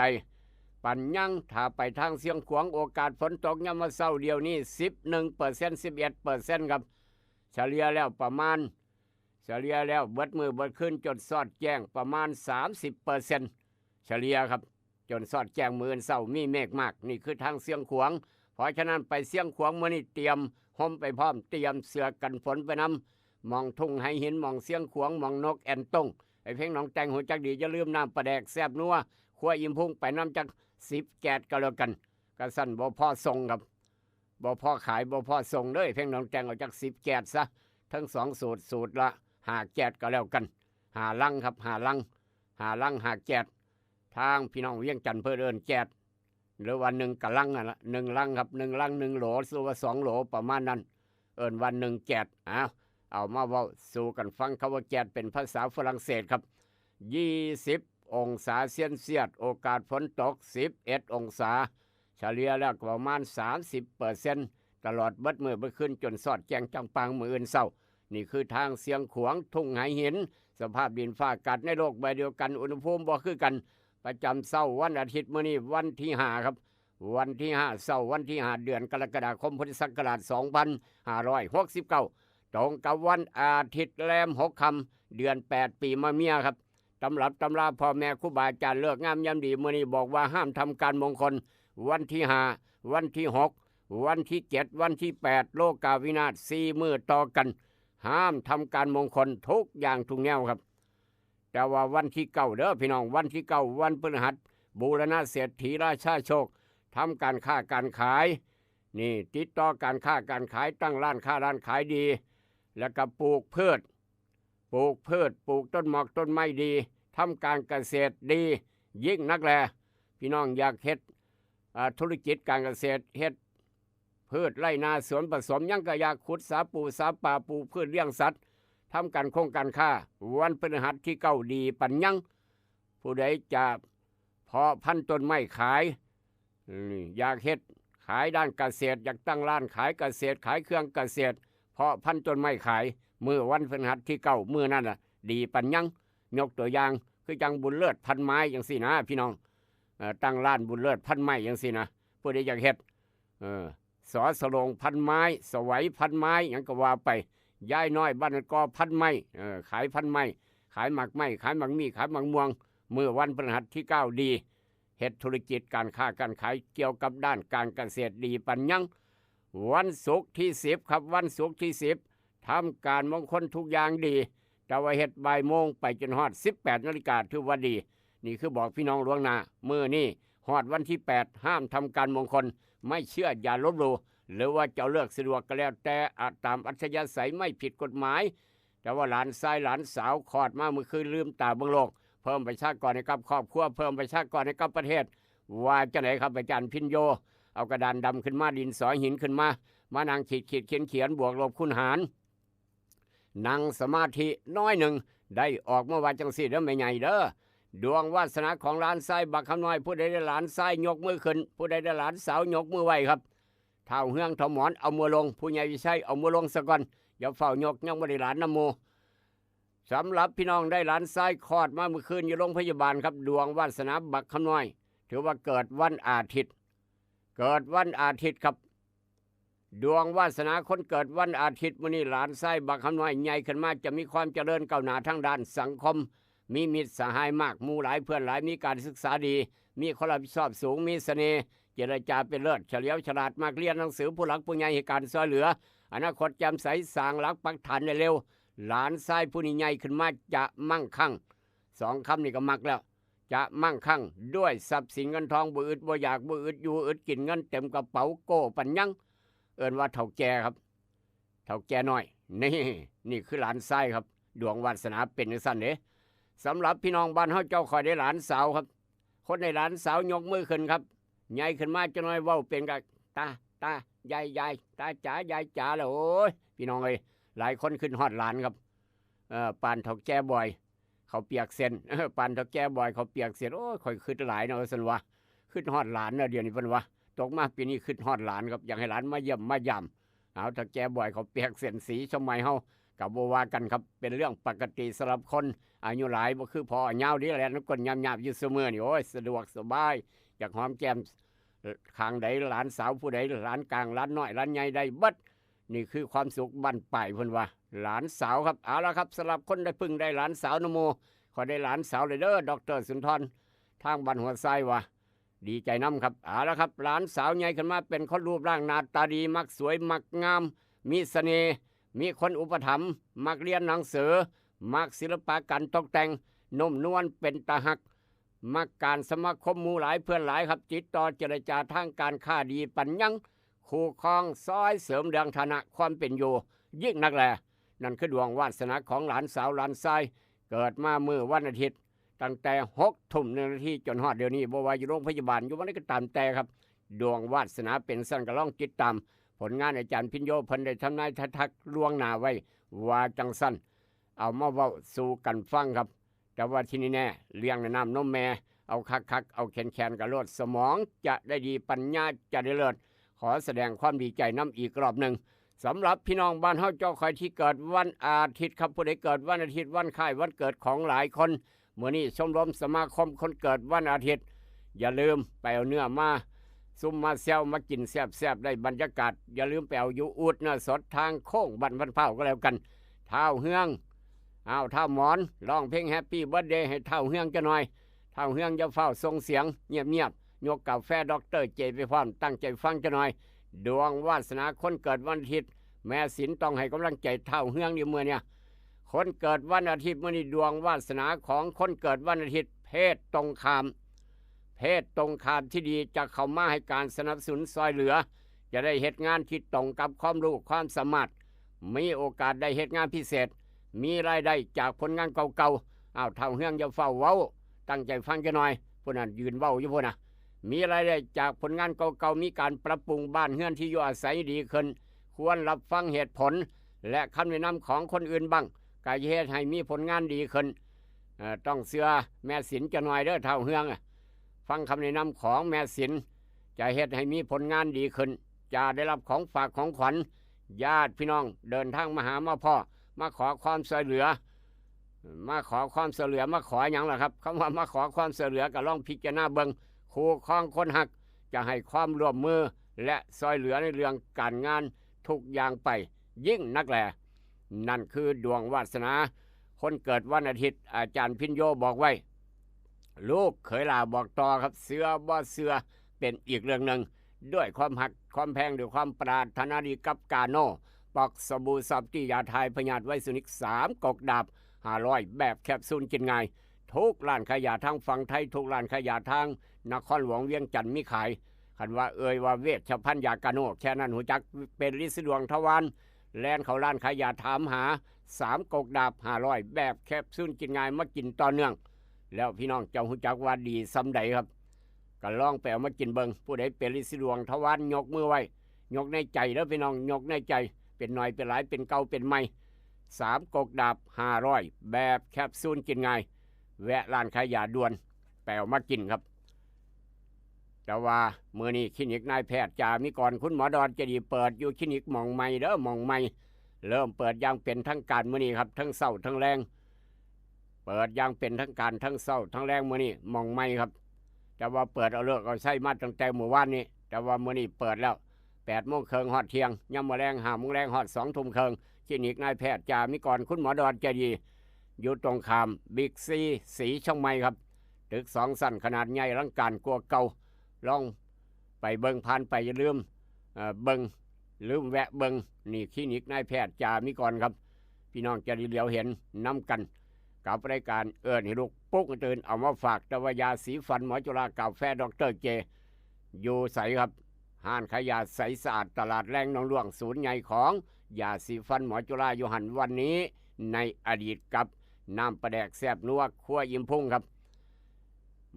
ปัญญัง ถ้าไปทางเชียงขวาง โอกาสฝนตกยามมื้อเช้าเดี๋ยวนี้ สิบเอ็ดเปอร์เซ็นต์ สิบเอ็ดเปอร์เซ็นต์ ครับ เฉลี่ยแล้วประมาณ เฉลี่ยแล้วเบิดมื้อเบิดคืนจนซอดแจ้งประมาณ สามสิบเปอร์เซ็นต์ เฉลี่ยครับ จนซอดแจ้งมื้ออื่นเช้ามีเมฆมาก นี่คือทางเชียงขวาง เพราะฉะนั้นไปเชียงขวางมื้อนี้เตรียมห่มไปพร้อม เตรียมเสื้อกันฝนไปนำ หม่องทุ่งไฮ่หิน หม่องเชียงขวาง หม่องนกแอ่นต้ง ไอ้เพ่งน้องแตงฮู้จักดี อย่าลืมน้ำปลาแดกแซ่บนัว ครัวอิ่มพุงไปนำจักสิบแก๊สก็แล้วกัน กะซั้นบ่พอส่งครับ บ่พอขาย บ่พอส่งเด้อ เพ่งน้องแตงเอาจักสิบแก๊สซะ ทั้งสองสูตร สูตรละห้าแก๊สก็แล้วกัน ห้าลังครับ ห้าลัง ห้าลัง ห้าแก๊ส ทางพี่น้องเวียงจันทน์เพิ่นเอิ้นแก๊ส หรือว่าหนึ่งกะลังนั่นละ หนึ่งลังครับ หนึ่งลัง หนึ่งโหล หรือว่าสองโหลประมาณนั้น เอิ้นว่าหนึ่งแก๊ส อ้าว เอามาเว้าสู่กันฟัง คำว่าแก๊สเป็นภาษาฝรั่งเศสครับ ยี่สิบองศาเซลเซียส โอกาสฝนตก สิบเอ็ดองศา เฉลี่ยแล้วก็ประมาณ สามสิบเปอร์เซ็นต์ ตลอดเบิดมื้อเบิดคืนจนซอดแจ้งจ่างป่างมื้ออื่นเช้า นี่คือทางเชียงขวาง ทุ่งไฮ่หิน สภาพดินฟ้าอากาศในโลกใบเดียวกัน อุณหภูมิบ่คือกัน ประจำเช้าวันอาทิตย์ มื้อนี้วันที่ห้าครับ วันที่ห้า เช้าวันที่ห้า เดือนกรกฎาคม พุทธศักราช สองพันห้าร้อยหกสิบเก้า ตรงกับวันอาทิตย์แรมหกค่ำ เดือนแปด ปีมะเมียครับ ตำรับตำราพ่อแม่ครูบาอาจารย์เลิกงามยามดี มื้อนี้บอกว่าห้ามทำการมงคล วันที่ห้า วันที่หก วันที่เจ็ด วันที่แปด โลกาวินาศ สี่มื้อต่อกัน ห้ามทำการมงคลทุกอย่างทุกแนวครับ แต่ว่าวันที่เก้าเด้อพี่น้อง วันที่เก้า วันพฤหัส บูรณะเศรษฐีราชาโชค ทำการค้าการขาย นี่ ติดต่อการค้าการขาย ตั้งร้านค้าร้านขายดี แล้วก็ปลูกพืช ปลูกพืช ปลูกต้นหมากต้นไม้ดี ทำการเกษตรดี ยิ่งนักแล พี่น้องอยากเฮ็ด อ่า ธุรกิจการเกษตร เฮ็ด พืชไร่นาสวนผสม หยังก็อยาก ขุดสาปูสาปลา ปลูกพืชเลี้ยงสัตว์ ทำการคงการค้า วันพฤหัสที่เก้า ดีปัญญัง ผู้ใดจะเพาะพันธุ์ต้นไม้ขาย อืม อยากเฮ็ดขายด้านเกษตร อยากตั้งร้านขายเกษตร ขายเครื่องเกษตร เพาะพันธุ์ต้นไม้ขาย มื้อวันพฤหัสที่เก้า มื้อนั่นน่ะ ดีปัญญัง ยกตัวอย่าง คือจั่งบุญเลิศพันไม้จั่งซี้นะพี่น้อง เอ่อ ตั้งร้านบุญเลิศพันไม้จั่งซี้นะ ผู้ใดอยากเฮ็ด เออ สอสโลงพันไม้ สวัยพันไม้ หยังก็ว่าไป ยายน้อยบ้านกอพันไม้ เออ ขายพันไม้ ขายหมากไม้ ขายหมากมี่ ขายหมากม่วง มื้อวันพฤหัสที่เก้า ดี เฮ็ดธุรกิจการค้าการขายเกี่ยวกับด้านการเกษตร ดีปัญญัง วันศุกร์ที่สิบครับ วันศุกร์ที่สิบ ทำการมงคลทุกอย่างดี แต่ว่าเฮ็ดบ่ายโมงไปจนฮอด สิบแปดนาฬิกา ถือว่าดี นี่คือบอกพี่น้องล่วงหน้า มื้อนี้ฮอดวันที่แปด ห้ามทำการมงคล ไม่เชื่ออย่าลบหลู่ หรือว่าจะเลือกสะดวกก็แล้วแต่ อ่ะ ตามอัธยาศัย ไม่ผิดกฎหมาย แต่ว่าหลานชายหลานสาวคลอดมามื้อคืน ลืมตาเบิ่งโลก เพิ่มประชากรให้กับครอบครัว เพิ่มประชากรให้กับประเทศ ว่าจั่งใดครับอาจารย์พิญโญ เอากระดานดำขึ้นมา ดินสอหินขึ้นมา มานั่งขีดขีดเขียนเขียน บวกลบคูณหาร นั่งสมาธิน้อยหนึ่ง ได้ออกมาว่าจั่งซี้เด้อแม่ใหญ่เด้อ ดวงวาสนาของหลานชายบักคำน้อย ผู้ใดได้หลานชายยกมือขึ้น ผู้ใดได้หลานสาวยกมือไหว้ครับ ท้าวเฮืองท้าวหมอนเอามือลง ผู้ใหญ่วิชัยเอามือลงซะก่อน อย่าเฝ้ายก ยังบ่ได้หลานนำหมู่ สำหรับพี่น้องได้หลานชายคลอดมาเมื่อคืนอยู่โรงพยาบาลครับ ดวงวาสนาบักคำน้อย ถือว่าเกิดวันอาทิตย์ เกิดวันอาทิตย์ครับ ดวงวาสนาคนเกิดวันอาทิตย์มื้อนี้ หลานชายบักคำน้อยใหญ่ขึ้นมาจะมีความเจริญก้าวหน้าทางด้านสังคม มีมิตรสหายมาก หมู่หลายเพื่อนหลาย มีการศึกษาดี มีความรับผิดชอบสูง มีเสน่ห์ เจรจาเป็นเลิศ เฉลียวฉลาด มักเรียนหนังสือ ผู้หลักผู้ใหญ่ให้การช่วยเหลือ อนาคตแจ่มใส สร้างหลักปักฐานได้เร็ว หลานชายผู้นี้ใหญ่ขึ้นมาจะมั่งคั่ง สองคำนี้ก็มักแล้ว จะมั่งคั่งด้วยทรัพย์สินเงินทอง บ่อึดบ่อยาก บ่อึดอยู่อึดกิน เงินเต็มกระเป๋าโก้ปัญญัง เอิ้นว่าเฒ่าแก่ครับ เฒ่าแก่น้อย นี่ นี่คือหลานชายครับ ดวงวาสนาเป็นจั่งซั้นเด้ สำหรับพี่น้องบ้านเฮาเจ้าข้อยได้หลานสาวครับ คนได้หลานสาวยกมือขึ้นครับ ใหญ่ขึ้นมาจักหน่อยเว้าเป็นกะ ตา ตา ยาย ยาย ตาจ๋า ยายจ๋า แล้ว โอ้ย พี่น้องเอ้ย หลายคนคิดฮอดหลานครับ เอ่อ ปานเฒ่าแก่บอย ข้าวเปียกเส้น เออ ปานเฒ่าแก่บอย ข้าวเปียกเส้น โอ้ย ข้อยคิดหลายเนาะ ว่าซั่นวะ คิดฮอดหลานเนาะ เดี๋ยวนี้เพิ่นว่า ตกมาปีนี้คิดฮอดหลานครับ อยากให้หลานมาเยี่ยมมายาม เอา เฒ่าแก่บอย ข้าวเปียกเส้น สีชมัยเฮา ก็บ่ว่ากันครับ เป็นเรื่องปกติสำหรับคนอายุหลาย บ่คือพ่อยาวเด้ แล่นก้นยามๆอยู่ซุมื้อนี่ โอ้ย สะดวกสบาย อยากหอมแก้ม เอ่อ ข้างใด หลานสาวผู้ใด หลานกลาง หลานน้อย หลานใหญ่ ได้เบิด นี่คือความสุขบั้นปลาย เพิ่นว่า หลานสาวครับ เอาละครับ สำหรับคนได้เพิ่งได้หลานสาวนำหมู่ ข้อยได้หลานสาวเลยเด้อ ด็อกเตอร์สุนทร ทางบ้านหัวทรายว่า ดีใจนำครับ เอาละครับ หลานสาวใหญ่ขึ้นมาเป็นคนรูปร่างหน้าตาดี มักสวย มักงาม มีเสน่ห์ มีคนอุปถัมภ์ มักเรียนหนังสือ มักศิลปะการตกแต่ง นุ่มนวล เป็นตาฮัก มักการสมาคม หมู่หลายเพื่อนหลายครับ ติดต่อเจรจาทางการค้าดีปัญญัง คู่ครองซอยเสริมเรื่องฐานะความเป็นอยู่ ยิ่งนักแล นั่นคือดวงวาสนาของหลานสาวหลานชาย เกิดมามื้อวันอาทิตย์ ตั้งแต่หกทุ่มหนึ่งนาทีจนฮอดเดี๋ยวนี้ บ่ว่าอยู่โรงพยาบาล อยู่บ่อนใดก็ตามแต่ครับ ดวงวาสนาเป็นซั่น ก็ลองติดตามผลงานอาจารย์พิญโญ เพิ่นได้ทำนายทายทักล่วงหน้าไว้ ว่าจั่งซั่น เอามาเว้าสู่กันฟังครับ แต่ว่าที่แน่ๆ เลี้ยงด้วยน้ำนมแม่ เอาคักๆ เอาแค้นๆ ก็โลด สมองจะได้ดี ปัญญาจะได้เลิศ ขอแสดงความดีใจนำอีกรอบหนึ่ง สำหรับพี่น้องบ้านเฮาเจ้าข้อยที่เกิดวันอาทิตย์ครับ ผู้ใดเกิดวันอาทิตย์ วันคล้ายวันเกิดของหลายคน มื้อนี้ชมรมสมาคมคนเกิดวันอาทิตย์ อย่าลืมไปเอาเนื้อมาซุ่มมาแซวมากินแซ่บๆ ได้บรรยากาศ อย่าลืมไปเอาอยู่อูดเนื้อสดทางโค้งบ้านพันเผาก็แล้วกัน ท้าวเฮือง อ้าว ท้าวหมอน ร้องเพลง Happy Birthday ให้ท้าวเฮืองจักหน่อย ท้าวเฮืองอย่าฟ้าวส่งเสียง เงียบๆ ยกกาแฟด็อกเตอร์เจไปพร้อม ตั้งใจฟังจักหน่อย ดวงวาสนาคนเกิดวันอาทิตย์ แม่ศิลต้องให้กำลังใจท้าวเฮืองอยู่มื้อเนี่ย คนเกิดวันอาทิตย์มื้อนี้ ดวงวาสนาของคนเกิดวันอาทิตย์ เพศตรงข้าม เพศตรงข้ามที่ดีจะเข้ามาให้การสนับสนุนซอยเหลือ จะได้เฮ็ดงานที่ตรงกับความรู้ความสามารถ มีโอกาสได้เฮ็ดงานพิเศษ มีรายได้จากผลงานเก่าๆ อ้าว ท้าวเฮืองอย่าฟ้าวเว้า ตั้งใจฟังจักหน่อย ผู้นั้นยืนเว้าอยู่พุ้นนะ มีรายได้จากผลงานเก่าๆ มีการปรับปรุงบ้านเฮือนที่อยู่อาศัยดีขึ้น ควรรับฟังเหตุผล และคำแนะนำของคนอื่นบ้าง ก็จะเฮ็ดให้มีผลงานดีขึ้น เอ่อ ต้องเชื่อแม่ศิลจักหน่อยเด้อ ท้าวเฮืองอะ ฟังคำแนะนำของแม่ศิล จะเฮ็ดให้มีผลงานดีขึ้น จะได้รับของฝากของขวัญ ญาติพี่น้องเดินทางมาหามาพ้อ มาขอความช่วยเหลือ มาขอความช่วยเหลือ มาขอหยังล่ะครับ คำว่ามาขอความช่วยเหลือก็ลองพิจารณาเบิ่ง คู่ครองคนฮักจะให้ความร่วมมือ และช่วยเหลือในเรื่องการงานทุกอย่างไป ยิ่งนักแล นั่นคือดวงวาสนา คนเกิดวันอาทิตย์ อาจารย์พิญโญบอกไว้ ลูกเขยหล่าบอกต่อครับ เชื่อบ่เชื่อเป็นอีกเรื่องหนึ่ง ด้วยความฮักความแพง ด้วยความปรารถนาดีกับกาโน่ ปอกสบู่ซอฟตี้ ยาถ่ายพยาธิไวซูนิก สามกกดาบห้าร้อย แบบแคปซูลกินง่าย ทุกร้านขายยาทางฝั่งไทย ทุกร้านขายยาทางนครหลวงเวียงจันทน์มีขาย คันว่าเอ่ยว่าเวชภัณฑ์ยากาโน่ แค่นั้นฮู้จัก เป็นฤทธิ์สีดวงทวาร แล่นเข้าร้านขายยาถามหา สามกกดาบห้าร้อย แบบแคปซูลกินง่าย มากินต่อเนื่อง แล้วพี่น้องเจ้าฮู้จักว่าดีส่ำใดครับ ก็ลองไปเอามากินเบิ่ง ผู้ใดเป็นฤทธิ์สีดวงทวารยกมือไหว้ ยกในใจเด้อพี่น้อง ยกในใจ เป็นน้อยเป็นหลาย เป็นเก่าเป็นใหม่ สามกกดาบห้าร้อย แบบแคปซูลกินง่าย แวะร้านขายยาด่วน ไปเอามากินครับ แต่ว่ามื้อนี้คลินิกนายแพทย์จามิกร คุณหมอดอนใจดี เปิดอยู่คลินิกหม่องใหม่เด้อ หม่องใหม่ เริ่มเปิดอย่างเป็นทางการมื้อนี้ครับ ทั้งเช้าทั้งแลง เปิดอย่างเป็นทางการทั้งเช้าทั้งแลงมื้อนี้หม่องใหม่ครับ แต่ว่าเปิดเอาฤกษ์เอาชัยมาตั้งแต่มื้อวานนี้ แต่ว่ามื้อนี้เปิดแล้ว แปดโมงครึ่งฮอดเที่ยง ยามมื้อแลง ห้าโมงแลงฮอดสองทุ่มครึ่ง คลินิกนายแพทย์จามิกร คุณหมอดอนใจดี อยู่ตรงข้ามบิ๊กซีสีเชียงใหม่ครับ ตึกสองชั้นขนาดใหญ่อลังการกว่าเก่า ลองไปเบิ่งผ่านไป อย่าลืม เอ่อ เบิ่ง ลืมแวะเบิ่ง นี่คลินิกนายแพทย์จามิกรครับ พี่น้องจะได้เหลียวเห็นนำกัน กับรายการเอิ้นให้ลูกปลุกตื่นเอามาฝาก แต่ว่ายาสีฟันหมอจุฬากาแฟดอกเตอร์เจ อยู่ไสครับ ห้านขายยาใสสะอาดตลาดแลงหนองหลวง ศูนย์ใหญ่ของยาสีฟันหมอจุฬาอยู่หั่น วันนี้ในอดีตกับน้ำปลาแดกแซ่บนัวครัวอิ่มพุงครับ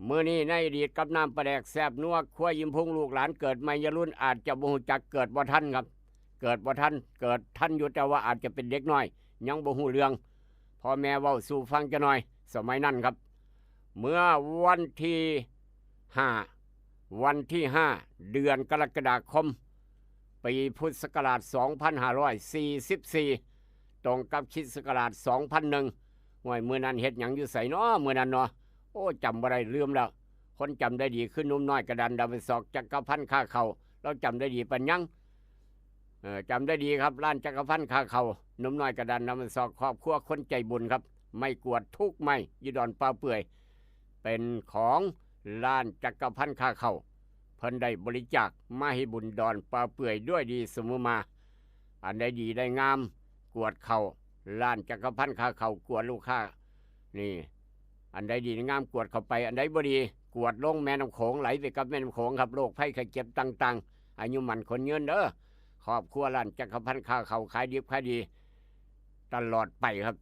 มื้อนี้ในอดีตกับน้ำปลาแดกแซ่บนัวครัวอิ่มพุง ลูกหลานเกิดใหม่วัยรุ่นอาจจะบ่ฮู้จัก เกิดบ่ทันครับ เกิดบ่ทัน เกิดทันอยู่แต่ว่าอาจจะเป็นเด็กน้อย ยังบ่ฮู้เรื่อง พ่อแม่เว้าสู่ฟังจักหน่อย สมัยนั้นครับ เมื่อวันที่ห้า วันที่ห้า เดือนกรกฎาคม ปีพุทธศักราชสองพันห้าร้อยสี่สิบสี่ ตรงกับคริสต์ศักราชสองพันหนึ่ง ห้วย มื้อนั้นเฮ็ดหยังอยู่ไสน้อ มื้อนั้นเนาะ โอ้ จำบ่ได้ ลืมแล้ว คนจำได้ดีคือหนุ่มน้อยกระดานดำเป็นศอก จักรพันธ์ค้าเข้า ลาวจำได้ดีปานหยัง เอ่อ จำได้ดีครับ ร้านจักรพันธ์ค้าเข้า หนุ่มน้อยกระดานดำเป็นศอก ครอบครัวคนใจบุญครับ ไม้กวาดทุกไม้อยู่ดอนป่าเปื่อย เป็นของร้านจักรพันธ์ค้าเข้า เพิ่นได้บริจาคมาให้บุญดอนป่าเปื่อยด้วยดีเสมอมา อันใดดีได้งาม กวาดเข้า ร้านจักรพันธ์ค้าเข้า กวาดลูกค้า นี่ อันใดดีได้งาม กวาดเข้าไป อันใดบ่ดี กวาดลงแม่น้ำโขง ไหลไปกับแม่น้ำโขงครับ โรคภัยไข้เจ็บต่างๆ อายุหมั้นขวัญยืนเด้อ ครอบครัวร้านจักรพันธ์ค้าเข้า ขายดิบขายดี ตลอดไปครับ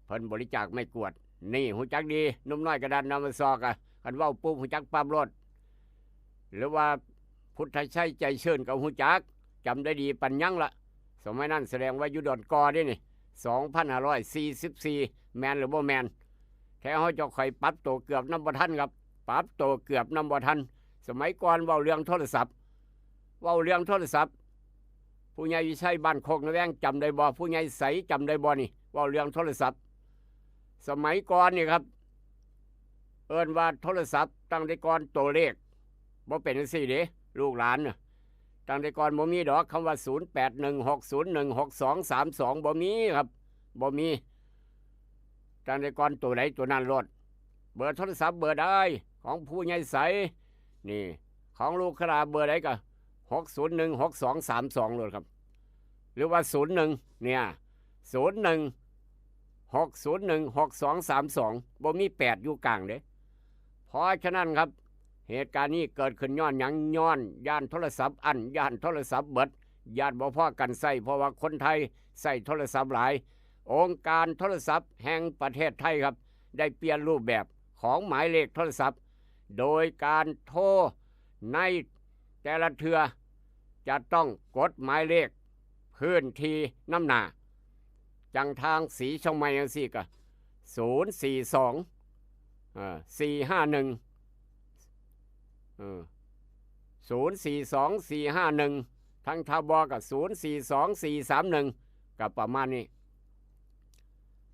เพิ่นบริจาคไม้กวาด นี่ ฮู้จักดี หนุ่มน้อยกระดานดำเป็นศอกอะ คันเว้าปุ๊บฮู้จักปั๊บโลด หรือว่าพุทธชัยใจชื่นก็ฮู้จัก จำได้ดีปานหยังละ สมัยนั้นแสดงว่าอยู่ดอนกอเด้นี่ สองพันห้าร้อยสี่สิบสี่ แม่นหรือบ่แม่น แค่เฮาเจ้าข่อยปรับตัวเกือบนำบ่ทันครับ ปรับตัวเกือบนำบ่ทัน สมัยก่อนเว้าเรื่องโทรศัพท์ เว้าเรื่องโทรศัพท์ ผู้ใหญ่วิชัยบ้านโคกนาแวงจำได้บ่ ผู้ใหญ่ใสจำได้บ่นี่ เว้าเรื่องโทรศัพท์ สมัยก่อนนี่ครับ เอิ้นว่าโทรศัพท์ ตั้งแต่ก่อนตัวเลขบ่เป็นจั่งซี้เด้ ลูกหลานน่ะ ตั้งแต่ก่อนบ่มีดอกคำว่า ศูนย์แปดหนึ่งหกศูนย์หนึ่งหกสองสามสอง บ่มีครับ บ่มี ตั้งแต่ก่อนตัวใดตัวนั้นโลด เบอร์โทรศัพท์เบอร์ใด ของผู้ใหญ่ใส นี่ ของลูกขลาเบอร์ใดก็ หกศูนย์หนึ่งหกสองสามสอง โลดครับ หรือว่า ศูนย์หนึ่ง เนี่ย ศูนย์หนึ่งหกศูนย์หนึ่งหกสองสามสอง บ่มีแปดอยู่กลางเด้ เพราะฉะนั้นครับ เหตุการณ์นี้เกิดขึ้นย้อนหยัง ย้อนย่านโทรศัพท์อั้น ย่านโทรศัพท์เบิด ย่านบ่พอกันใช้ เพราะว่าคนไทยใช้โทรศัพท์หลาย องค์การโทรศัพท์แห่งประเทศไทยครับ ได้เปลี่ยนรูปแบบของหมายเลขโทรศัพท์ โดยการโทรในแต่ละเทื่อ จะต้องกดหมายเลขพื้นที่นำหน้า จั่งทางสีเชียงใหม่จั่งซี้ก็ ศูนย์สี่สอง เอ่อ สี่ห้าหนึ่ง เอ่อ ศูนย์สี่สองสี่ห้าหนึ่ง ทางทบก็ ศูนย์สี่สองสี่สามหนึ่ง ก็ประมาณนี้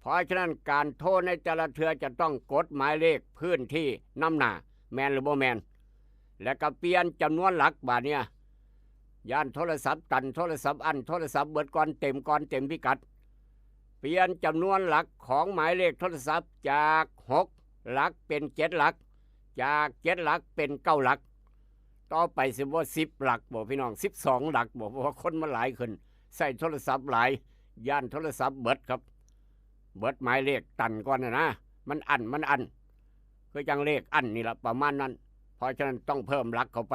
เพราะฉะนั้นการโทรในแต่ละเทื่อจะต้องกดหมายเลขพื้นที่นำหน้า แม่นหรือบ่แม่น แล้วก็เปลี่ยนจำนวนหลัก บาดเนี่ย ย่านโทรศัพท์ตัน โทรศัพท์อั้น โทรศัพท์เบิดก่อน เต็มก่อน เต็มพิกัด เปลี่ยนจำนวนหลักของหมายเลขโทรศัพท์จากหกหลักเป็นเจ็ดหลัก จากเจ็ดหลักเป็นเก้าหลัก ต่อไปสิบ่ สิบหลักบ่พี่น้อง สิบสองหลักบ่ เพราะว่าคนมันหลายขึ้น ใช้โทรศัพท์หลาย ย่านโทรศัพท์เบิดครับ เบิดหมายเลขตันก่อนน่ะนะ มันอั้น มันอั้น คือจั่งเลขอั้นนี่ล่ะ ประมาณนั้น เพราะฉะนั้นต้องเพิ่มหลักเข้าไป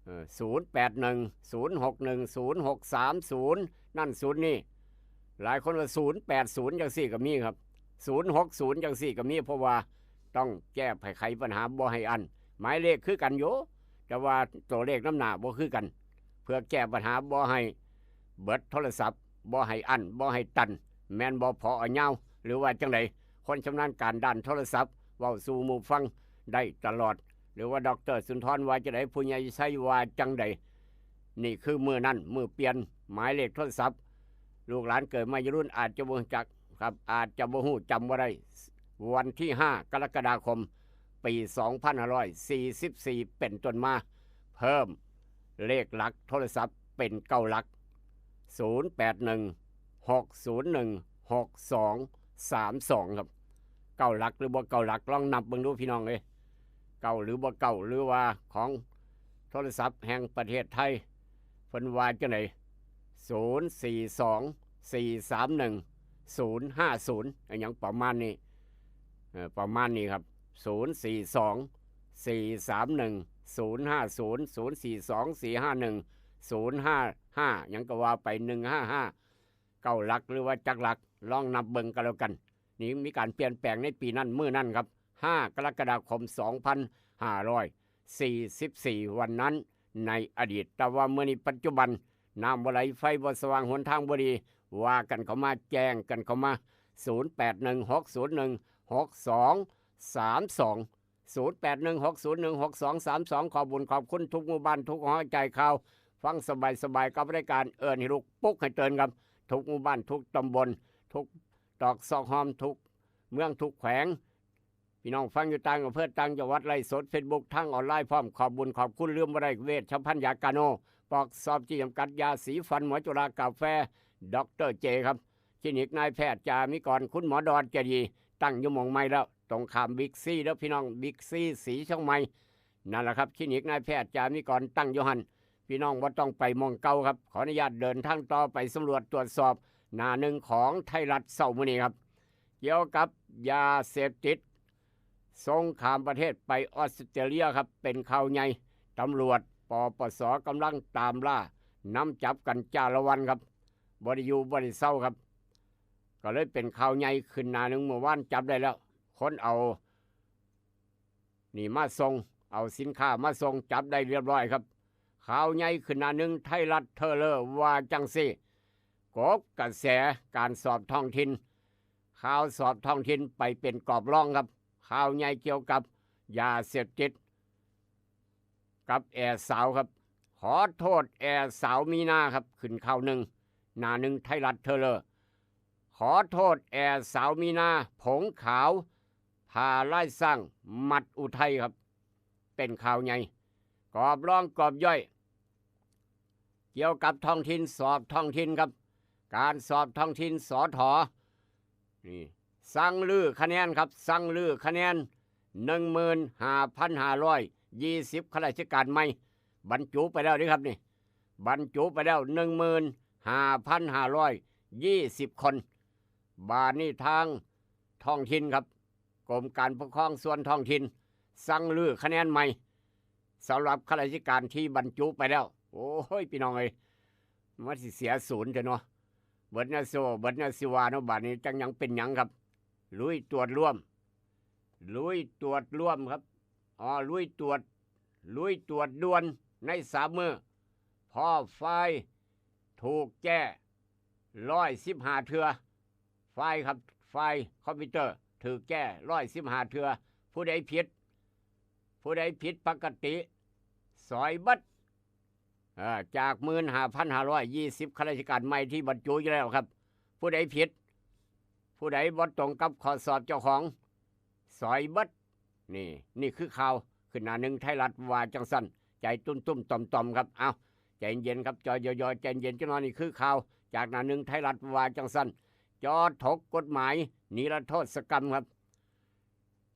เอ่อ ศูนย์แปดหนึ่ง ศูนย์หกหนึ่ง ศูนย์หกสามศูนย์ นั่นศูนย์นี่ หลายคนว่า ศูนย์แปดศูนย์ จั่งซี้ก็มีครับ ศูนย์หกศูนย์ จั่งซี้ก็มี เพราะว่าต้องแก้ไขปัญหาบ่ให้อั้น หมายเลขคือกันอยู่ แต่ว่าตัวเลขนำหน้าบ่คือกัน เพื่อแก้ปัญหาบ่ให้เบิดโทรศัพท์ บ่ให้อั้น บ่ให้ตัน แม่นบ่ ผอ ยาว หรือว่าจั่งใด คนชำนาญการด้านโทรศัพท์ เว้าสู่หมู่ฟังได้ตลอด หรือว่าดอกเตอร์สุนทรว่าจังใด ผู้ใหญ่ชัยว่าจังใด นี่คือมื้อนั้นมื้อเปลี่ยนหมายเลขโทรศัพท์ ลูกหลานเกิดมาอายุรุ่นอาจจะบ่รู้จักครับ อาจจะบ่ฮู้ จำบ่ได้ วันที่ห้ากรกฎาคม ปีสองพันห้าร้อยสี่สิบสี่เป็นต้นมา เพิ่มเลขหลักโทรศัพท์เป็นเก้าหลัก ศูนย์แปดหนึ่ง หกศูนย์หนึ่ง หกสองสามสอง ครับ เก้าหลักหรือบ่เก้าหลัก ลองนับเบิ่งดูพี่น้องเอ้ย เก้าหรือบ่เก้า หรือว่าของโทรศัพท์แห่งประเทศไทย เพิ่นว่าจังได๋ ศูนย์สี่สอง สี่สามหนึ่ง ศูนย์ห้าศูนย์ อะหยังประมาณนี้ เอ่อ ประมาณนี้ครับ ศูนย์สี่สอง สี่สามหนึ่ง ศูนย์ห้าศูนย์ ศูนย์สี่สอง สี่ห้าหนึ่ง ศูนย์ห้าห้า หยังก็ว่าไป หนึ่งห้าห้า เก้าหลักหรือว่าจักหลัก ลองนับเบิ่งก็แล้วกัน นี่มีการเปลี่ยนแปลงในปีนั้นมื้อนั้นครับ ห้ากรกฎาคม สองพันห้าร้อยสี่สิบสี่ วันนั้นในอดีต แต่ว่ามื้อนี้ปัจจุบัน น้ำบ่ไหลไฟบ่สว่างหนทางบ่ดี ว่ากันเข้ามา แจ้งกันเข้ามา ศูนย์แปดหนึ่ง หกศูนย์หนึ่ง หกสองสามสอง ศูนย์แปดหนึ่ง หกศูนย์หนึ่ง หกสองสามสอง ขอบบุญขอบคุณทุกหมู่บ้านทุกหอใจข่าว ฟังสบายๆ กับรายการเอิ้นให้ลุกปลุกให้ตื่นครับ ทุกหมู่บ้านทุกตำบล ทุกตอกซอกฮอม ทุกเมืองทุกแขวง พี่น้องฟังอยู่ต่างอำเภอต่างจังหวัด ไลฟ์สดเฟซบุ๊ก ทางออนไลน์พร้อม ขอบบุญขอบคุณ ลืมบ่ได้เวชภัณฑ์ยากาโน ปอกสอบจีจำกัด ยาสีฟันหมอจุฬากาแฟ ดอกเตอร์เจ ครับ คลินิกนายแพทย์จามิกร คุณหมอดอนใจดี ตั้งอยู่หม่องใหม่แล้ว ตรงข้ามบิ๊กซีเด้อพี่น้อง บิ๊กซีสีเชียงใหม่ นั่นแหละครับ คลินิกนายแพทย์จามิกรตั้งอยู่หั่น พี่น้องบ่ต้องไปหม่องเก่าครับ ขออนุญาตเดินทางต่อไปสำรวจตรวจสอบหน้าหนึ่งของไทยรัฐเช้ามื้อนี้ครับ เกี่ยวกับยาเสพติด ส่งข้ามประเทศไปออสเตรเลียครับ เป็นข่าวใหญ่ ตำรวจ ปปส กำลังตามล่า นำจับกันจ้าละวันครับ บ่ได้อยู่บ่ได้เซาครับ ก็เลยเป็นข่าวใหญ่ขึ้นหน้าหนึ่ง เมื่อวานจับได้แล้ว คนเอา นี่มาส่ง เอาสินค้ามาส่ง จับได้เรียบร้อยครับ ข่าวใหญ่ขึ้นหน้าหนึ่งไทยรัฐเทเลอร์ว่าจังซี่ กบกระแสการสอบท้องถิ่น ข่าวสอบท้องถิ่นไปเป็นกรอบรองครับ ข่าวใหญ่เกี่ยวกับยาเสพติด กับแอร์สาวครับ ขอโทษแอร์สาวมีนาครับ ขึ้นข่าวหนึ่ง หน้าหนึ่งไทยรัฐเทเลอร์ ขอโทษแอร์สาวมีนา ผงขาว ผ่าลายสร้าง มัดอุทัยครับ เป็นข่าวใหญ่ กรอบรองกรอบย่อย เกี่ยวกับท้องถิ่น สอบท้องถิ่นครับ การสอบท้องถิ่น สถ นี่ สั่งรื้อคะแนนครับ สั่งรื้อคะแนน หนึ่งหมื่นห้าพันห้าร้อยยี่สิบ ข้าราชการใหม่ บรรจุไปแล้วเด้อครับนี่ บรรจุไปแล้ว หนึ่งหมื่นห้าพันห้าร้อยยี่สิบ คน บาดนี้ทางท้องถิ่นครับ กรมการปกครองส่วนท้องถิ่น สั่งรื้อคะแนนใหม่ สำหรับข้าราชการที่บรรจุไปแล้ว โอ้ย พี่น้องเอ้ย มันสิเสียศูนย์แท้เนาะ เบิดแนวสิเว้า เบิดแนวสิว่าเนาะ บาดนี้จักหยังเป็นหยังครับ ลุยตรวจร่วม ลุยตรวจร่วมครับ อ๋อ ลุยตรวจ ลุยตรวจด่วนในสามมื้อ พอไฟล์ถูกแก้ ร้อยสิบห้าเทื่อ ไฟล์ครับ ไฟล์คอมพิวเตอร์ ถูกแก้ ร้อยสิบห้าเทื่อ ผู้ใดผิด ผู้ใดผิดปกติ สอยเบิด เอ่อ จาก หนึ่งหมื่นห้าพันห้าร้อยยี่สิบ ข้าราชการใหม่ที่บรรจุอยู่แล้วครับ ผู้ใดผิด ผู้ใดบ่ตรงกับข้อสอบเจ้าของ สอยเบิด นี่ นี่คือข่าว ขึ้นหน้าหนึ่งไทยรัฐว่าจังซั่น ใจตุ้มๆต่อมๆครับ เอ้า ใจเย็นครับ จอยๆ ใจเย็นจังหน่อย นี่คือข่าว จากหน้าหนึ่งไทยรัฐว่าจังซั่น จอถกกฎหมายนิรโทษกรรมครับ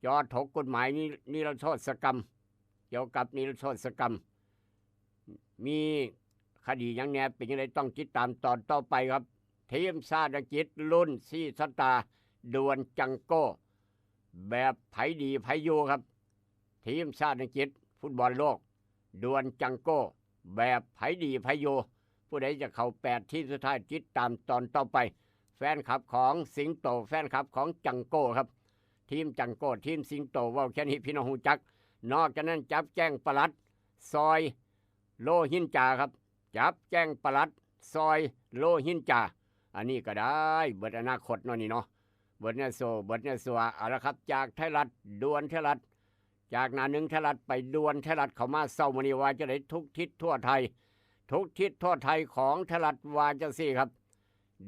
จอถกกฎหมายนิ นิรโทษกรรม เกี่ยวกับนิรโทษกรรม มีคดีหยังแหน่ เป็นจังได๋ ต้องติดตามตอนต่อไปครับ ทีมชาติอังกฤษลุ้นชี้ชะตาดวลจังโก้ แบบไผดีไผอยู่ครับ ทีมชาติอังกฤษ ฟุตบอลโลก ดวลจังโก้ แบบไผดีไผอยู่ ผู้ใดจะเข้าแปดทีมสุดท้าย ติดตามตอนต่อไป แฟนคลับของสิงโต แฟนคลับของจังโก้ครับ ทีมจังโก้ ทีมสิงโต เว้าแค่นี้พี่น้องฮู้จัก นอกจากนั้นจับแจ้งปลัดซอยโรฮิงญาครับ จับแจ้งปลัดซอยโรฮิงญา อันนี้ก็ได้ เบิดอนาคตเนาะนี่เนาะ เบิดเนื้อโซเบิดเนื้อสัวเอาละครับ จากไทยรัฐด่วนไทยรัฐ จากหน้าหนึ่งไทยรัฐไปด่วนไทยรัฐเข้ามาเช้ามื้อนี้ว่าจะได้ทุกทิศทั่วไทย ทุกทิศทั่วไทยของไทยรัฐว่าจังซี่ครับ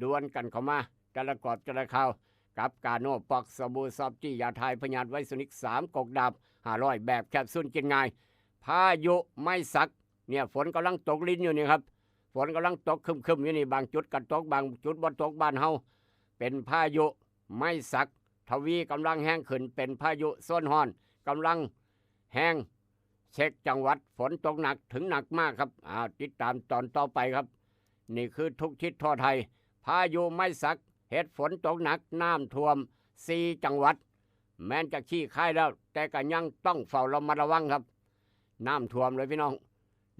ด่วนกันเข้ามาแต่ละกรอบแต่ละข่าว กับกาโนปอกสบู่ซอฟตี้ยาทายพยาธิไวรัสนิกสามกกดาบห้าร้อยแบบแคปซูลกินง่าย พายุไม้สักเนี่ยฝนกำลังตกลินอยู่นี่ครับ ฝนกำลังตกครึมๆอยู่นี่บางจุดก็ตกบางจุดบ่ตกบ้านเฮาเป็นพายุไม้สัก ทวีกำลังแฮงขึ้นเป็นพายุโซนฮ้อนกำลังแฮงเช็คจังหวัดฝนตกหนักถึงหนักมากครับอ่าติดตามตอนต่อไปครับ นี่คือทุกทิศทั่วไทย พายุไม้สักเฮ็ดฝนตกหนักน้ำท่วมสี่จังหวัด แม้นจะคลี่คลายแล้ว แต่ก็ยังต้องเฝ้าระมัดระวังครับ น้ำท่วมเลยพี่น้อง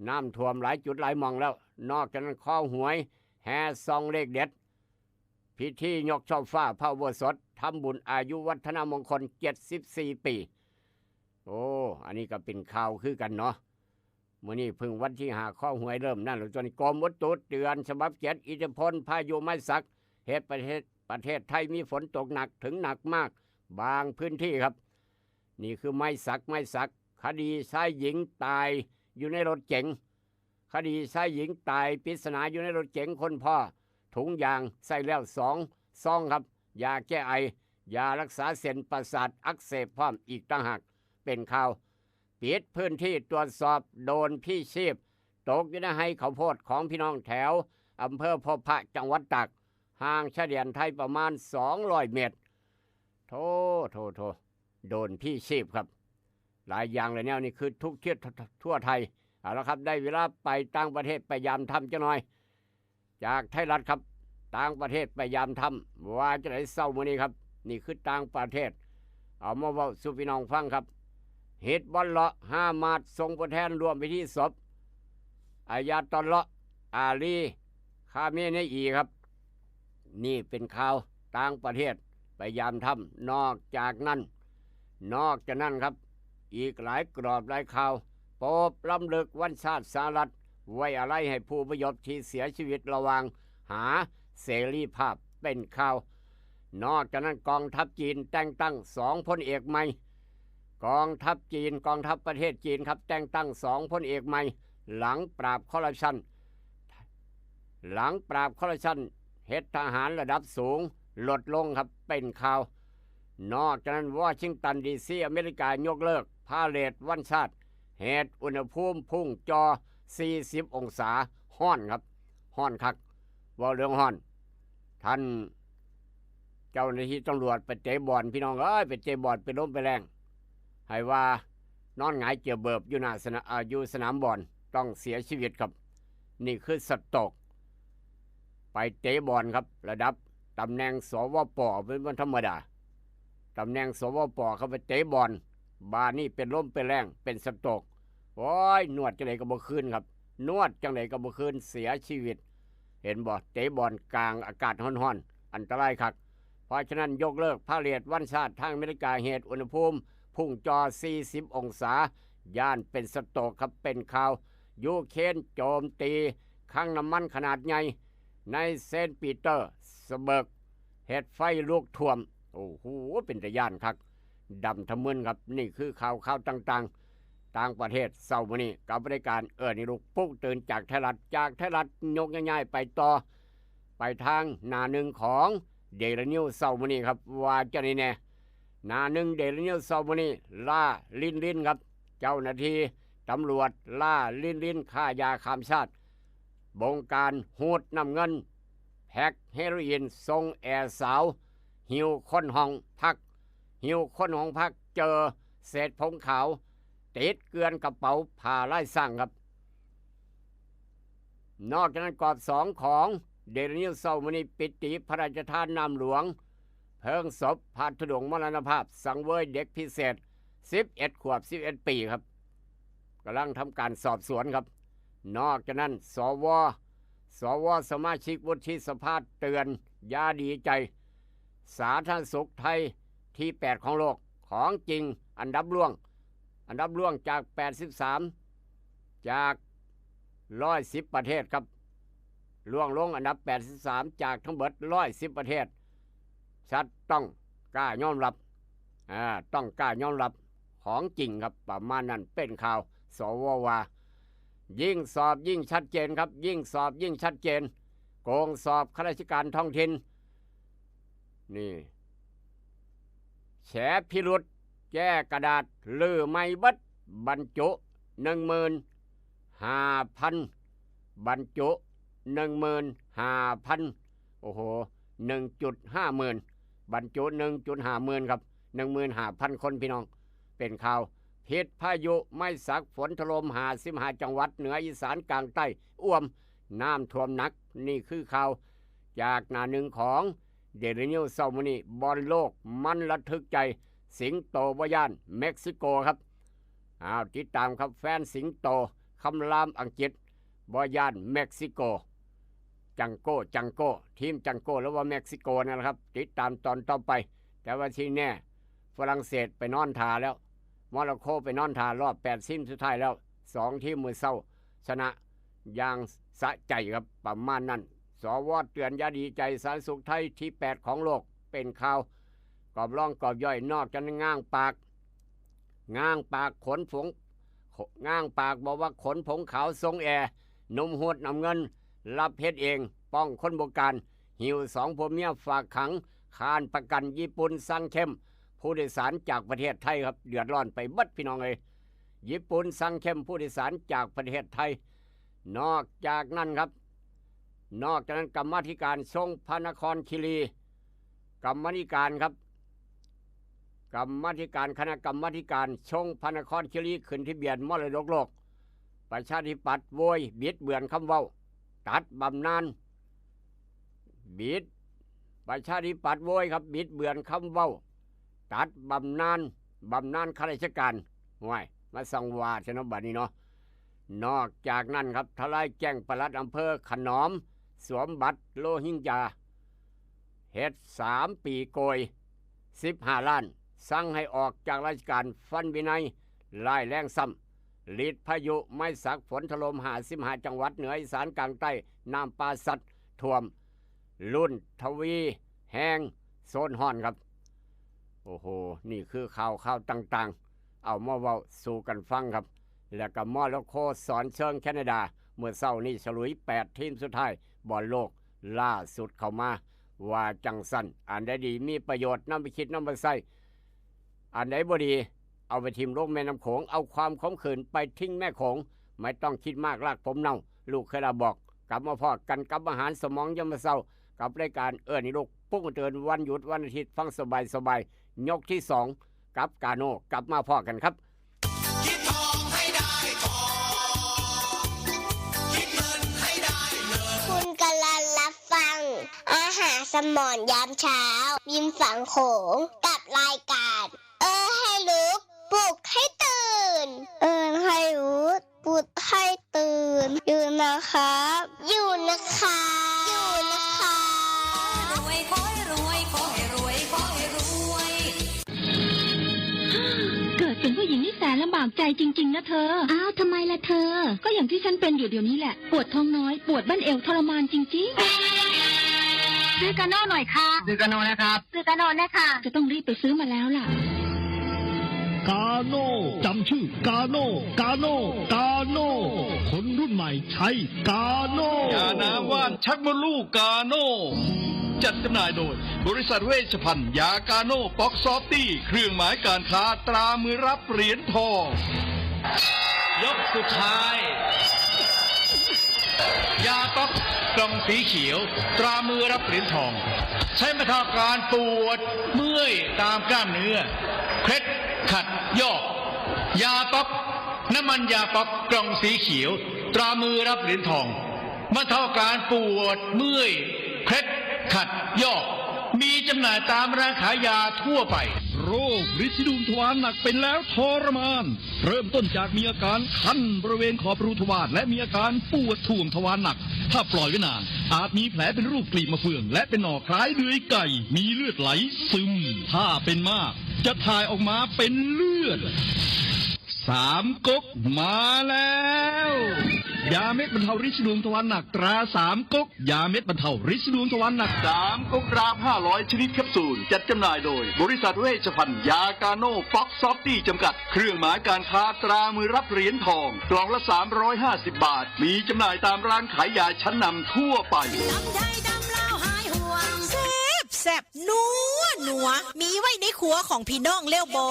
น้ำท่วมหลายจุดหลายหม่องแล้ว นอกจากนั้นคอหวยแห่ส่องเลขเด็ด พิธียกช่อฟ้าพระอุโบสถทำบุญอายุวัฒนมงคลเจ็ดสิบสี่ปี โอ้ อันนี้ก็เป็นข่าวคือกันเนาะมื้อนี้เพิ่งวันที่ห้าคอหวยเริ่มนั่นแล้วจนกรมอุตุเตือนฉบับเจ็ดอิทธิพลพายุไม้สักเฮ็ดประเทศประเทศไทยมีฝนตกหนักถึงหนักมากบางพื้นที่ครับ นี่คือไม้สักไม้สัก คดีชายหญิงตายอยู่ในรถเก๋ง คดีชายหญิงตายปริศนาอยู่ในรถเก๋งคนพ่อ ถุงยางใส่แล้วสองซองครับ ยาแก้ไอ ยารักษาเส้นประสาทอักเสบพร้อมอีกต่างหาก เป็นข่าว ปิดพื้นที่ตรวจสอบโดรนพี่ชีพ ตกอยู่ในไฮ่ข้าวโพดของพี่น้องแถวอำเภอพบพระจังหวัดตาก ห่างชายแดนไทยประมาณสองร้อยเมตร โทโทโทโดรนพี่ชีพครับ หลายอย่างเลยแนวนี้คือทุกเที่ยวทั่วไทยเอาละครับ ได้เวลาไปต่างประเทศไปยามถ้ำจักหน่อย จากไทยรัฐครับ ต่างประเทศไปยามถ้ำว่าจะไหนเศร้ามื้อนี้ครับ นี่คือต่างประเทศ เอามาเว้าสู่พี่น้องฟังครับ ฮิซบอลเลาะฮามาสส่งผู้แทนร่วมพิธีศพอายาตอลเลาะอาลีคาเมเนอีครับ นี่เป็นข่าวต่างประเทศไปยามถ้ำนอกจากนั้น นอกจากนั้นครับ อีกหลายกรอบหลายข่าว โป๊ปล้ำลึกวันชาติสหรัฐ ไว้อาลัยให้ผู้อพยพที่เสียชีวิตระหว่างหาเสรีภาพเป็นข่าว นอกจากนั้นกองทัพจีนแต่งตั้งสองพลเอกใหม่ กองทัพจีนกองทัพประเทศจีนครับแต่งตั้งสองพลเอกใหม่ หลังปราบคอร์รัปชัน หลังปราบคอร์รัปชันเฮ็ดทหารระดับสูงลดลงครับเป็นข่าว นอกจากนั้นวอชิงตันดีซีอเมริกายกเลิกพาเลทวันชาติ เหตุอุณหภูมิพุ่งจ่อสี่สิบองศาฮ้อนครับฮ้อนคักเว้าเรื่องฮ้อน ท่านเจ้าหน้าที่ตำรวจไปเตะบอลพี่น้องเอ้ยไปเตะบอลไปล้มไปแรงให้ว่านอนหงายเจียเบิบอยู่หน้าสนามอ่าอยู่สนามบอลต้องเสียชีวิตครับ นี่คือสโตรกไปเตะบอลครับ ระดับตำแหน่งสวปเป็นวันธรรมดาตำแหน่งสวปเขาไปเตะบอลบาดนี่เป็นล้มเป็นแรงเป็นสโตรกโอ้ยนวดจังไดก็บ่คืนครับ นวดจังไดก็บ่คืนเสียชีวิต เห็นบ่เตะบอลกลางอากาศฮ้อนๆอันตรายคัก เพราะฉะนั้นยกเลิกพาเลทวันชาติทางอเมริกาเหตุอุณหภูมิพุ่งจ่อสี่สิบองศา ย่านเป็นสโตรกครับเป็นข่าว ยูเครนโจมตีคลังน้ำมันขนาดใหญ่ในเซนต์ปีเตอร์สเบิร์ก เหตุไฟลุกท่วม โอ้โห เป็นตาย่านคัก ดำทะมึนครับ นี่คือข่าวข่าวต่างๆ ต่างประเทศเช้ามื้อนี้กับบริการเอิ้นให้ลูกปลุกตื่นจากไทยรัฐ จากไทยรัฐยกย้ายๆไปต่อ ไปทางหน้าหนึ่งของเดลินิวเช้ามื้อนี้ครับ ว่าจะนี่แน่หน้าหนึ่งเดลินิวเช้ามื้อนี้ล่าลินลินครับ เจ้าหน้าที่ตำรวจล่าลินลินค้ายาข้ามชาติ บงการฮูดน้ำเงิน แพ็คเฮโรอีนส่งแอร์สาว หิ้วคนห้องพัก หิ้วคนห้องพักเจอเศษผงขาว ติดเกลื่อนกระเป๋าผ้าลายสั่งครับ นอกจากนั้นกรอบสองของเดลินิวเช้ามื้อนี้ปิติพระราชทานน้ำหลวง เพิ่งศพพระธุดงค์มรณภาพสังเวยเด็กพิเศษสิบเอ็ดขวบสิบเอ็ดปีครับกำลังทำการสอบสวนครับ นอกจากนั้นสวสวสมาชิกวุฒิสภาเตือนอย่าดีใจ สาธารณสุขไทยที่แปดของโลกของจริงอันดับล่วง อันดับล่วงจากแปดสิบสามจากร้อยสิบประเทศครับล่วงลงอันดับแปดสิบสามจากทั้งเบิดร้อยสิบประเทศ ชัดต้อง กล้ายอมรับ อ่า ต้องกล้ายอมรับของจริงครับ ประมาณนั้น เป็นข่าว สว ว่า ยิ่งสอบยิ่งชัดเจนครับ ยิ่งสอบยิ่งชัดเจน โกงสอบข้าราชการท้องถิ่น นี่ แฉพิรุธ แก้กระดาษ รื้อใหม่เบิด บรรจุ หนึ่งหมื่นห้าพัน บรรจุ หนึ่งหมื่นห้าพัน โอ้โห หนึ่งจุดห้าหมื่น บรรจุ หนึ่งจุดห้าหมื่น ครับ หนึ่งหมื่นห้าพัน คนพี่น้อง เป็นข่าว พิษพายุไม้สัก ฝนถล่ม ห้าสิบห้า จังหวัด เหนืออีสานกลางใต้ อ่วม น้ำท่วมหนัก นี่คือข่าว จากหน้าหนึ่งของ Daily News เช้ามื้อนี้ บอลโลก มันระทึกใจ สิงโตบ่ย่าน เม็กซิโกครับ อ้าว ติดตามครับ แฟนสิงโต คำรามอังกฤษ บ่ย่าน เม็กซิโก จังโก้ จังโก้ ทีมจังโก้ หรือว่าเม็กซิโกนั่นแหละครับ ติดตามตอนต่อไป แต่ว่าที่แน่ ฝรั่งเศสไปนอนท่าแล้ว โมร็อกโกไปนอนท่ารอบแปดทีมสุดท้ายแล้ว สองทีมมื้อเช้า ชนะอย่างสะใจครับ ประมาณนั้น สว เตือนอย่าดีใจ สาธารณสุขไทยที่แปดของโลก เป็นข่าว กอบร่องกอบย่อย นอกจากนั้นง้างปาก ง้างปากขนผง ง้างปากบอกว่าขนผงขาวทรงแอร์ หนุ่มฮูดน้ำเงิน รับเฮ็ดเอง ป้องคนบงการ หิ้วสองผัวเมียฝากขัง ค้านประกัน ญี่ปุ่นสั่งเข้ม ผู้โดยสารจากประเทศไทยครับ เดือดร้อนไปเบิดพี่น้องเอ้ย ญี่ปุ่นสั่งเข้มผู้โดยสารจากประเทศไทย นอกจากนั้นครับ นอกจากนั้นกรรมาธิการชงพระนครคีรี กรรมาธิการครับ กรรมาธิการ คณะกรรมาธิการชงพระนครคีรี ขึ้นทะเบียนมรดกโลก ประชาธิปัตย์โวย บิดเบือนคำเว้า ตัดบำนาญ บิด ประชาธิปัตย์โวยครับ บิดเบือนคำเว้า ตัดบำนาญ บำนาญข้าราชการ ห่วย มาสั่งว่าซะเนาะบัดนี้เนาะ นอกจากนั้นครับ ทลายแก๊งปลัดอำเภอขนอม สวมบัตรโรฮิงญา เฮ็ดสามปีโกย สิบห้าล้าน สั่งให้ออกจากราชการ ฟันวินัย ร้ายแรงซ้ำ ฤทธิ์พายุไม้สัก ฝนถล่ม ห้าสิบห้า จังหวัด เหนืออีสานกลางใต้ น้ำป่าซัดท่วม ลุ่นทวีแฮง โซนฮ้อนครับ โอ้โห นี่คือข่าว ข่าวต่างๆ เอามาเว้าสู่กันฟังครับ แล้วก็มรดกโลก สอนเชิงแคนาดา เมื่อเช้านี้ฉลุยแปดทีมสุดท้าย บอลโลกล่าสุดเข้ามา ว่าจังซั่น อันใดดีมีประโยชน์ นำไปคิด นำไปใช้ อันใดบ่ดี เอาไปถิ่มลงแม่น้ำโขง เอาความขมขื่นไปทิ้งแม่โขง ไม่ต้องคิดมาก รากผมเน่า ลูกเคยลาบอก กลับมาพ้อกันกับอาหารสมองยามมื้อเช้า กับรายการเอิ้นให้ลูกปลุกตื่น วันหยุดวันอาทิตย์ ฟังสบายสบาย ยกที่สอง กับกาโน่ กลับมาพ้อกันครับ คิดทองให้ได้ทอง คิดเงินให้ได้เงิน คุณกำลังรับฟัง อาหารสมองยามเช้า ริมฝั่งโขง กับรายการ เอิ้นให้ลุก ปลุกให้ตื่น เอิ้นให้ลุก ปลุกให้ตื่น อยู่นะครับ อยู่นะครับ อยู่นะครับ รวยขอให้รวย ขอให้รวย ขอให้รวย เกิดเป็นผู้หญิงนี่แสนลำบากใจจริงๆนะเธอ อ้าว ทำไมล่ะเธอ ก็อย่างที่ฉันเป็นอยู่เดี๋ยวนี้แหละ ปวดท้องน้อย ปวดบั้นเอวทรมานจริงๆ ซื้อกาโน่หน่อยค่ะ ซื้อกาโน่นะครับ ซื้อกาโน่นะคะ จะต้องรีบไปซื้อมาแล้วล่ะ กาโน่ จำชื่อกาโน่ กาโน่ กาโน่ คนรุ่นใหม่ใช้กาโน่ ยาน้ำว่านชักมดลูกกาโน่ จัดจำหน่ายโดย บริษัทเวชภัณฑ์ยากาโน่ป๊อกซอฟตี้ เครื่องหมายการค้าตรามือรับเหรียญทอง ยกสุดท้าย ยาป๊อกกล่องสีเขียว ตรามือรับเหรียญทอง ใช้บรรเทาอาการปวดเมื่อยตามกล้ามเนื้อ เคล็ดขัดยอก ยาป๊อก น้ำมันยาป๊อกกล่องสีเขียว ตรามือรับเหรียญทอง บรรเทาอาการปวดเมื่อย เคล็ดขัดยอก มีจำหน่ายตามร้านขายยาทั่วไป โรคริดสีดวงทวารหนักเป็นแล้วทรมาน เริ่มต้นจากมีอาการคันบริเวณขอบรูทวาร และมีอาการปวดถ่วงทวารหนัก ถ้าปล่อยไว้นาน อาจมีแผลเป็นรูปกลีบมะเฟือง และเป็นหนองคล้ายเดือยไก่ มีเลือดไหลซึม ถ้าเป็นมาก จะถ่ายออกมาเป็นเลือด สามก๊กมาแล้ว ยาเม็ดบรรเทาริดสีดวงทวารหนักตราสามก๊ก ยาเม็ดบรรเทาริดสีดวงทวารหนักสามก๊กตราห้าร้อยชนิดแคปซูล จัดจำหน่ายโดย บริษัทเวชภัณฑ์ยากาโนฟ็อกซอฟตี้จำกัด เครื่องหมายการค้าตรามือรับเหรียญทอง กล่องละสามร้อยห้าสิบบาท มีจำหน่ายตามร้านขายยาชั้นนำทั่วไป ตำไทยตำลาวหายห่วง แซ่บแซ่บนัวนัว มีไว้ในครัวของพี่น้องแล้วบ่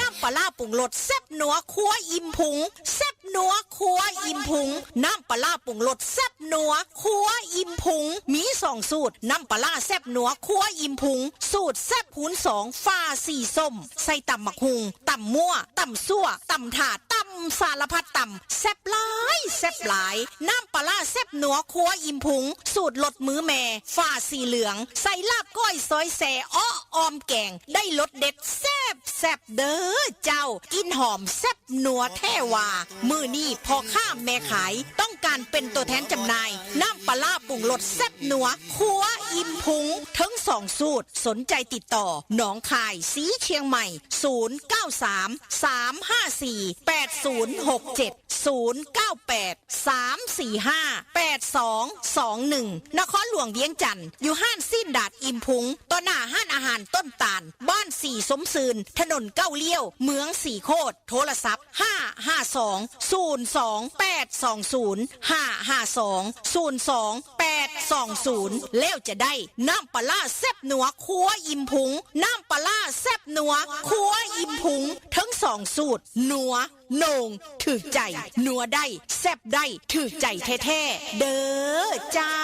น้ำปลาร้าปรุงรสแซ่บนัวครัวอิ่มพุง แซ่บนัวครัวอิ่มพุง น้ำปลาร้าปรุงรสแซ่บนัวครัวอิ่มพุง มีสองสูตร น้ำปลาร้าแซ่บนัวครัวอิ่มพุง สูตรแซ่บคูณสอง ฝาสีส้ม ใส่ตำบักหุ่ง ตำมั่ว ตำซั่ว ตำถาด ตำสารพัดตำ แซ่บหลาย แซ่บหลาย น้ำปลาร้าแซ่บนัวครัวอิ่มพุง สูตรรสมือแม่ ฝาสีเหลือง ใส่ลาบก้อยซอยแซ่ อ้อออมแกง ได้รสเด็ดแซ่บแซ่บเด้อเจ้า กินหอมแซ่บนัวแท้ว่า มื้อนี้พ่อค้าแม่ขาย ต้องการเป็นตัวแทนจำหน่าย น้ำปลาร้าปรุงรสแซ่บนัวครัวอิ่มพุง ทั้งสองสูตร สนใจติดต่อ หนองคาย สีเชียงใหม่ ศูนย์เก้าสาม สามห้าสี่ แปดศูนย์หกเจ็ด ศูนย์เก้าแปด สามสี่ห้า แปดสองสองหนึ่ง นครหลวงเวียงจันทน์ อยู่ห้านสิ้นดาดอิ่มพุง ต่อหน้าห้านอาหารต้นตาล บ้านสีสมซืน ถนนเก้าเลี้ยว เมืองสีโคตร โทรศัพท์ ห้าห้าสอง ศูนย์สองแปดสองศูนย์ ห้าห้าสอง ศูนย์สองแปดสองศูนย์ แล้วจะได้น้ำปลาร้าแซ่บนัวครัวอิ่มพุง น้ำปลาร้าแซ่บนัวครัวอิ่มพุง ทั้งสองสูตร นัว โหน่ง ถืกใจ นัวได้ แซ่บได้ ถืกใจแท้ๆ เด้อเจ้า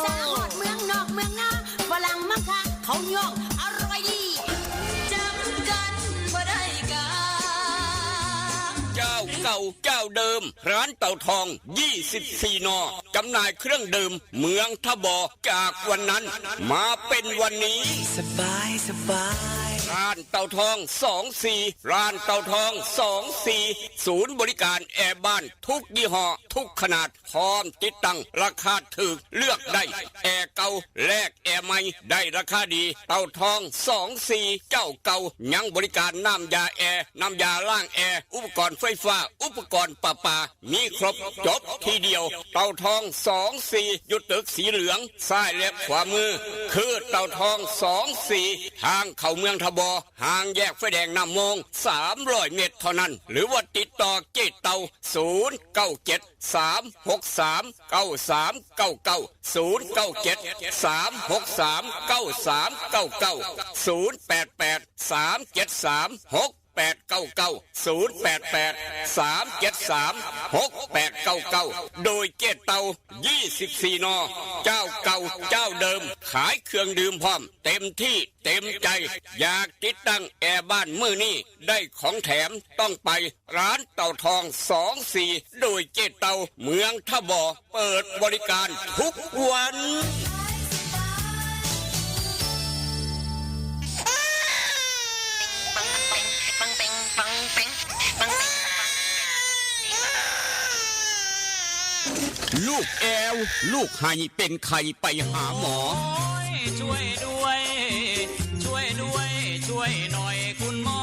สาวฮอดเมืองนอกเมืองนา ฝรั่งมาคักเขาย่องอร่อยดี จำกันบ่ได้กา เจ้าเก่าเจ้าเดิม ร้านเต่าทอง ยี่สิบสี่ นอ จำหน่ายเครื่องดื่ม เมืองทบอ จากวันนั้น มาเป็นวันนี้ สบายสบาย ร้านเต่าทอง สองสี่ ร้านเต่าทอง สองสี่ ศูนย์บริการแอร์บ้านทุกยี่ห้อ ทุกขนาด พร้อมติดตั้ง ราคาถูก เลือกได้ แอร์เก่า แลกแอร์ใหม่ ได้ราคาดี เต่าทอง สองสี่ เจ้าเก่า ยังบริการน้ำยาแอร์ น้ำยาล้างแอร์ อุปกรณ์ไฟฟ้า อุปกรณ์ประปา มีครบ จบทีเดียว เต่าทอง สองสี่ อยู่ตึกสีเหลือง ซ้ายและขวามือ คือเต่าทอง สองสี่ ทางเข้าเมืองทบอ ห่างแยกไฟแดงน้ำมง สามร้อย เมตรเท่านั้น หรือว่าติดต่อเจ๊เต่า ศูนย์เก้าเจ็ด สามหกสาม เก้าสามเก้าเก้า ศูนย์เก้าเจ็ด สามหกสาม เก้าสามเก้าเก้า ศูนย์แปดแปด สามเจ็ดสาม หกแปดเก้าเก้า ศูนย์แปดแปด สามเจ็ดสาม หกแปดเก้าเก้า โดยเจ๊เต่า ยี่สิบสี่ นอ เจ้าเก่าเจ้าเดิม ขายเครื่องดื่มพร้อม เต็มที่เต็มใจ อยากติดตั้งแอร์บ้านมื้อนี้ ได้ของแถม ต้องไปร้านเต่าทอง สองสี่ โดยเจ๊เต่า เมืองทบอ เปิดบริการทุกวัน ลูกแอว ลูกไห้เป็นไข้ไปหาหมอ โอ้ย ช่วยด้วย ช่วยด้วย ช่วยหน่อยคุณหมอ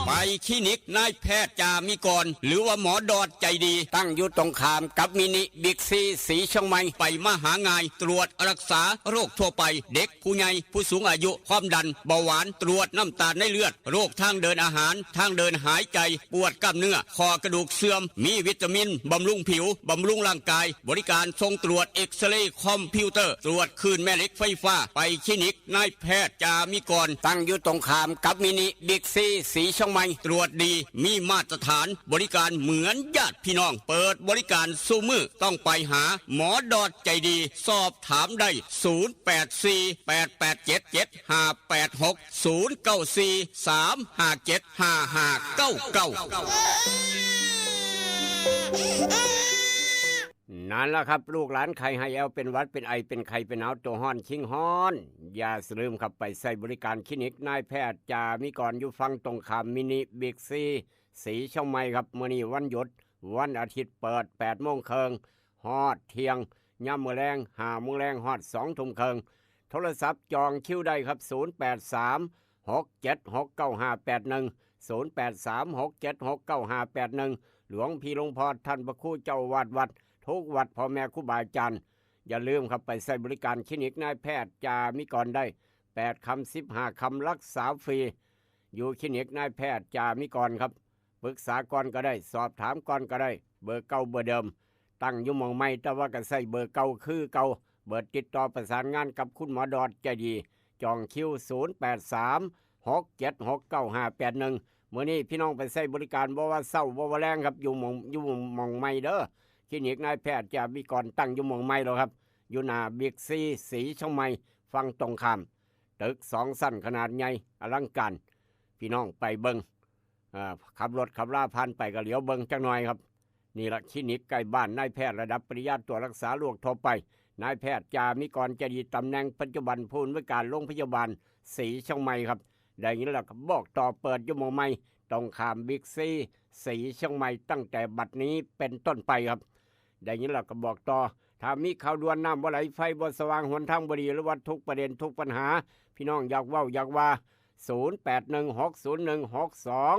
ไปคลินิกนายแพทย์จามิกร หรือว่าหมอดอดใจดี ตั้งอยู่ตรงข้ามกับมินิบิ๊กซีสีเชียงใหม่ ไปมาหาง่าย ตรวจรักษาโรคทั่วไป เด็ก ผู้ใหญ่ ผู้สูงอายุ ความดัน เบาหวาน ตรวจน้ำตาลในเลือด โรคทางเดินอาหาร ทางเดินหายใจ ปวดกล้ามเนื้อ ข้อกระดูกเสื่อม มีวิตามิน บำรุงผิว บำรุงร่างกาย บริการส่งตรวจเอ็กซเรย์คอมพิวเตอร์ ตรวจคลื่นแม่เหล็กไฟฟ้า ไปคลินิกนายแพทย์จามิกร ตั้งอยู่ตรงข้ามกับมินิบิ๊กซีสีเชียงใหม่ ตรวจดี มีมาตรฐาน บริการเหมือนญาติพี่น้อง เปิดบริการซุมื้อ ต้องไปหาหมอดอดใจดี สอบถามได้ ศูนย์แปดสี่ แปดแปดเจ็ด เจ็ดห้าแปดหก ศูนย์เก้าสี่ สามห้าเจ็ด ห้าห้าเก้าเก้า นั่นล่ะครับ ลูกหลานไข้ไห้แอวเป็นหวัดเป็นไอเป็นไข้เป็นหนาวตัวฮ้อนคิงฮ้อน อย่าลืมครับ ไปใช้บริการคลินิกนายแพทย์จามิกร อยู่ฝั่งตรงข้ามมินิบิ๊กซีสีเชียงใหม่ครับ มื้อนี้วันหยุด วันอาทิตย์เปิดแปดโมงครึ่ง ฮอดเที่ยง ยามมื้อแลงห้าโมงแลงฮอดสองทุ่มครึ่ง โทรศัพท์จองคิวได้ครับ ศูนย์แปดสาม หกเจ็ดหก เก้าห้าแปดหนึ่ง ศูนย์แปดสาม หกเจ็ดหก เก้าห้าแปดหนึ่ง หลวงพี่หลวงพ่อท่านพระครูเจ้าอาวาสวัด ทุกวัดพ่อแม่ครูบาอาจารย์ อย่าลืมครับ ไปใช้บริการคลินิกนายแพทย์จามิกรได้ แปดคำ สิบห้าคำ รักษาฟรี อยู่คลินิกนายแพทย์จามิกรครับ ปรึกษาก่อนก็ได้ สอบถามก่อนก็ได้ เบอร์เก่าเบอร์เดิม ตั้งอยู่หม่องใหม่ แต่ว่าก็ใช้เบอร์เก่าคือเก่า เบอร์ติดต่อประสานงานกับคุณหมอดอดใจดี จองคิว ศูนย์แปดสาม หกเจ็ดหก เก้าห้าแปดหนึ่ง มื้อนี้พี่น้องไปใช้บริการบ่ว่าเช้าบ่ว่าแลงครับ อยู่หม่อง อยู่หม่องใหม่เด้อ คลินิกนายแพทย์จามิกรตั้งอยู่หม่องใหม่แล้วครับ อยู่หน้าบิ๊กซีสีเชียงใหม่ ฝั่งตรงข้าม ตึกสองชั้นขนาดใหญ่อลังการ พี่น้องไปเบิ่ง อ่า ขับรถขับลาผ่านไปก็เหลียวเบิ่งจักหน่อยครับ นี่ละคลินิกใกล้บ้าน นายแพทย์ระดับปริญญาตรวจรักษาโรคทั่วไป นายแพทย์จามิกรใจดี ตำแหน่งปัจจุบันผู้อำนวยการโรงพยาบาลสีเชียงใหม่ครับ ได้ยินแล้วก็บอกต่อ เปิดอยู่หม่องใหม่ ตรงข้ามบิ๊กซีสีเชียงใหม่ ตั้งแต่บัดนี้เป็นต้นไปครับ ได้ยินแล้วก็บอกต่อ ถ้ามีข่าวด่วน น้ำบ่ไหล ไฟบ่สว่าง หนทางบ่ดี หรือว่าทุกประเด็นทุกปัญหา พี่น้องอยากเว้าอยากว่า ศูนย์แปดหนึ่ง หกศูนย์หนึ่ง หกสอง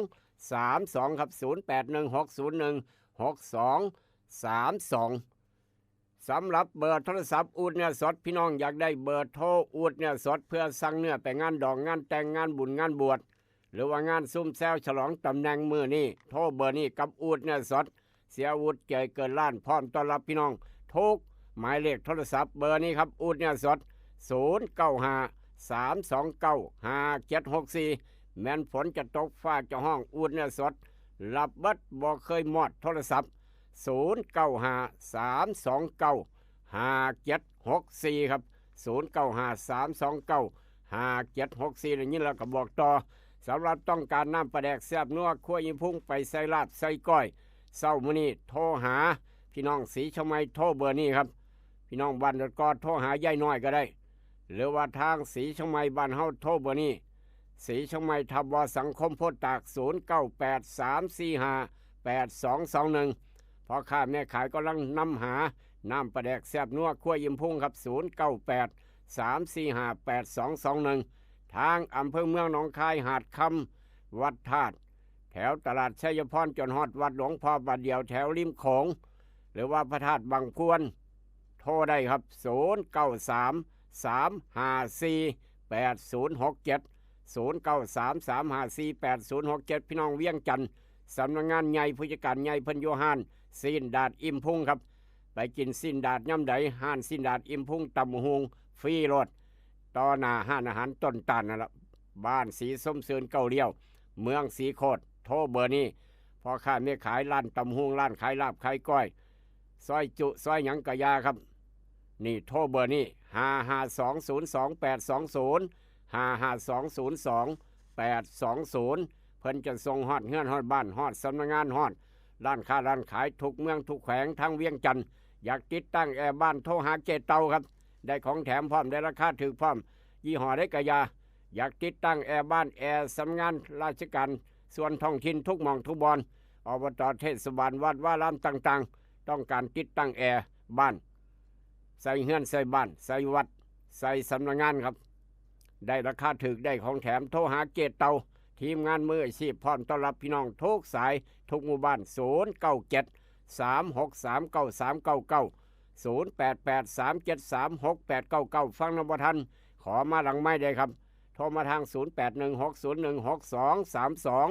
สามสอง ครับ ศูนย์แปดหนึ่ง หกศูนย์หนึ่ง หกสองสามสอง สำหรับเบอร์โทรศัพท์อูดเนื้อสด พี่น้องอยากได้เบอร์โทรอูดเนื้อสด เพื่อสั่งเนื้อไปงานดอง งานแต่ง งานบุญ งานบวช หรือว่างานซุ่มแซวฉลองตำแหน่งมื้อนี้ โทรเบอร์นี้กับอูดเนื้อสด เสียอูดเจยเกินล้าน พร้อมต้อนรับพี่น้องทุกหมายเลขโทรศัพท์ เบอร์นี้ครับ อูดเนื้อสด ศูนย์เก้าห้า สามสองเก้า ห้าเจ็ดหกสี่ แม้นฝนจะตกฟ้าจะฮ้อง อูดเนื้อสด รับเบิด บ่เคยมอดโทรศัพท์ ศูนย์เก้าห้า สามสองเก้า ห้าเจ็ดหกสี่ ครับ ศูนย์เก้าห้า สามสองเก้า ห้าเจ็ดหกสี่ ได้ยินแล้วก็บอกต่อ สำหรับต้องการน้ำปลาแดกแซ่บนัว ครัวอีพุง ไปใส่ลาบใส่ก้อย เช้ามื้อนี้โทรหาพี่น้องสีเชียงใหม่ โทรเบอร์นี้ครับ พี่น้องบ้านดอนกอ โทรหายายน้อยก็ได้ หรือว่าทางสีเชียงใหม่บ้านเฮา โทรเบอร์นี้ สีเชียงใหม่ ทบ สังคมโพธิ์ตาก ศูนย์เก้าแปด สามสี่ห้า แปดสองสองหนึ่ง พ่อค้าแม่ขายกำลังนำหาน้ำปลาแดกแซ่บนัว ครัวอีพุง ครับ ศูนย์เก้าแปด สามสี่ห้า แปดสองสองหนึ่ง ทางอำเภอเมืองหนองคาย หาดคำ วัดธาตุ แถวตลาดชัยพร จนฮอดวัดหลวงพ่อบาทเดียว แถวริมโขง หรือว่าพระธาตุบังพวน โทรได้ครับ ศูนย์เก้าสาม สามห้าสี่ แปดศูนย์หกเจ็ด ศูนย์เก้าสาม สามห้าสี่ แปดศูนย์หกเจ็ด พี่น้องเวียงจันทน์ สำนักงานใหญ่ ผู้จัดการใหญ่เพิ่นอยู่ฮ้านซีนดาดอิ่มพุงครับ ไปกินซีนดาดยามใด ฮ้านซีนดาดอิ่มพุง ตำบักหุ่งฟรีโลด ต่อหน้าฮ้านอาหารต้นตาลนั่นละ บ้านสีส้มซืนเก้าเลี้ยว เมืองสีโคตร โทรเบอร์นี้ พ่อค้าแม่ขายร้านตำบักหุ่ง ร้านขายลาบขายก้อย ซอยจุ ซอยหยังกะยาครับ นี่โทรเบอร์นี้ ห้าห้าสอง ศูนย์สองแปดสองศูนย์ ห้าห้าสอง ศูนย์สองแปดสองศูนย์ เพิ่นจะส่งฮอดเฮือนฮอดบ้าน ฮอดสำนักงาน ฮอดร้านค้าร้านขายทุกเมืองทุกแขวงทางเวียงจันทน์ อยากติดตั้งแอร์บ้าน โทรหาเจ๊เต่าครับ ได้ของแถมพร้อม ได้ราคาถูกพร้อม ยี่ห้อใดกะยา อยากติดตั้งแอร์บ้าน แอร์สำนักงานราชการส่วนท้องถิ่นทุกหม่องทุกบ่อน อบต เทศบาล วัดวารามต่างๆ ต้องการติดตั้งแอร์บ้าน ใส่เฮือน ใส่บ้าน ใส่วัด ใส่สำนักงานครับ ได้ราคาถูก ได้ของแถม โทรหาเจ๊เต่า ทีมงานมืออาชีพพร้อมต้อนรับพี่น้องทุกสายทุกหมู่บ้าน ศูนย์เก้าเจ็ด สามหกสาม เก้าสามเก้าเก้า ศูนย์แปดแปด สามเจ็ดสาม หกแปดเก้าเก้า ฟังนำบ่ทัน ขอมาหลังไมค์ได้ครับ โทรมาทาง ศูนย์แปดหนึ่ง หกศูนย์หนึ่ง หกสองสามสอง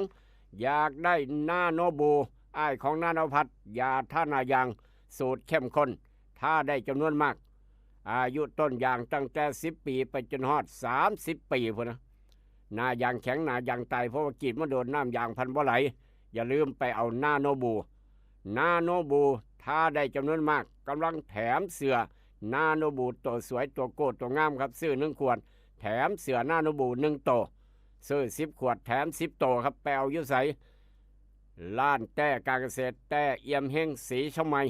อยากได้นาโนบู อ้ายของนาโนพัด ยาทาหน้ายาง สูตรเข้มข้น ทาได้จำนวนมาก อายุต้นยางตั้งแต่สิบปีไปจนฮอดสามสิบปีพุ้นนะ หน้ายางแข็ง หน้ายางตาย เพราะว่ากรีดมาโดน น้ำยางพันบ่ไหล อย่าลืมไปเอานาโนบู นาโนบู ทาได้จำนวนมาก กำลังแถมเสื้อนาโนบู ตัวสวย ตัวโก้ ตัวงามครับ ซื้อหนึ่งขวด แถมเสื้อนาโนบูหนึ่งตัว ซื้อสิบขวด แถมสิบตัวครับ ไปเอาอยู่ไส ร้านแต้การเกษตร แต้เอี่ยมเฮง สีเชียงใหม่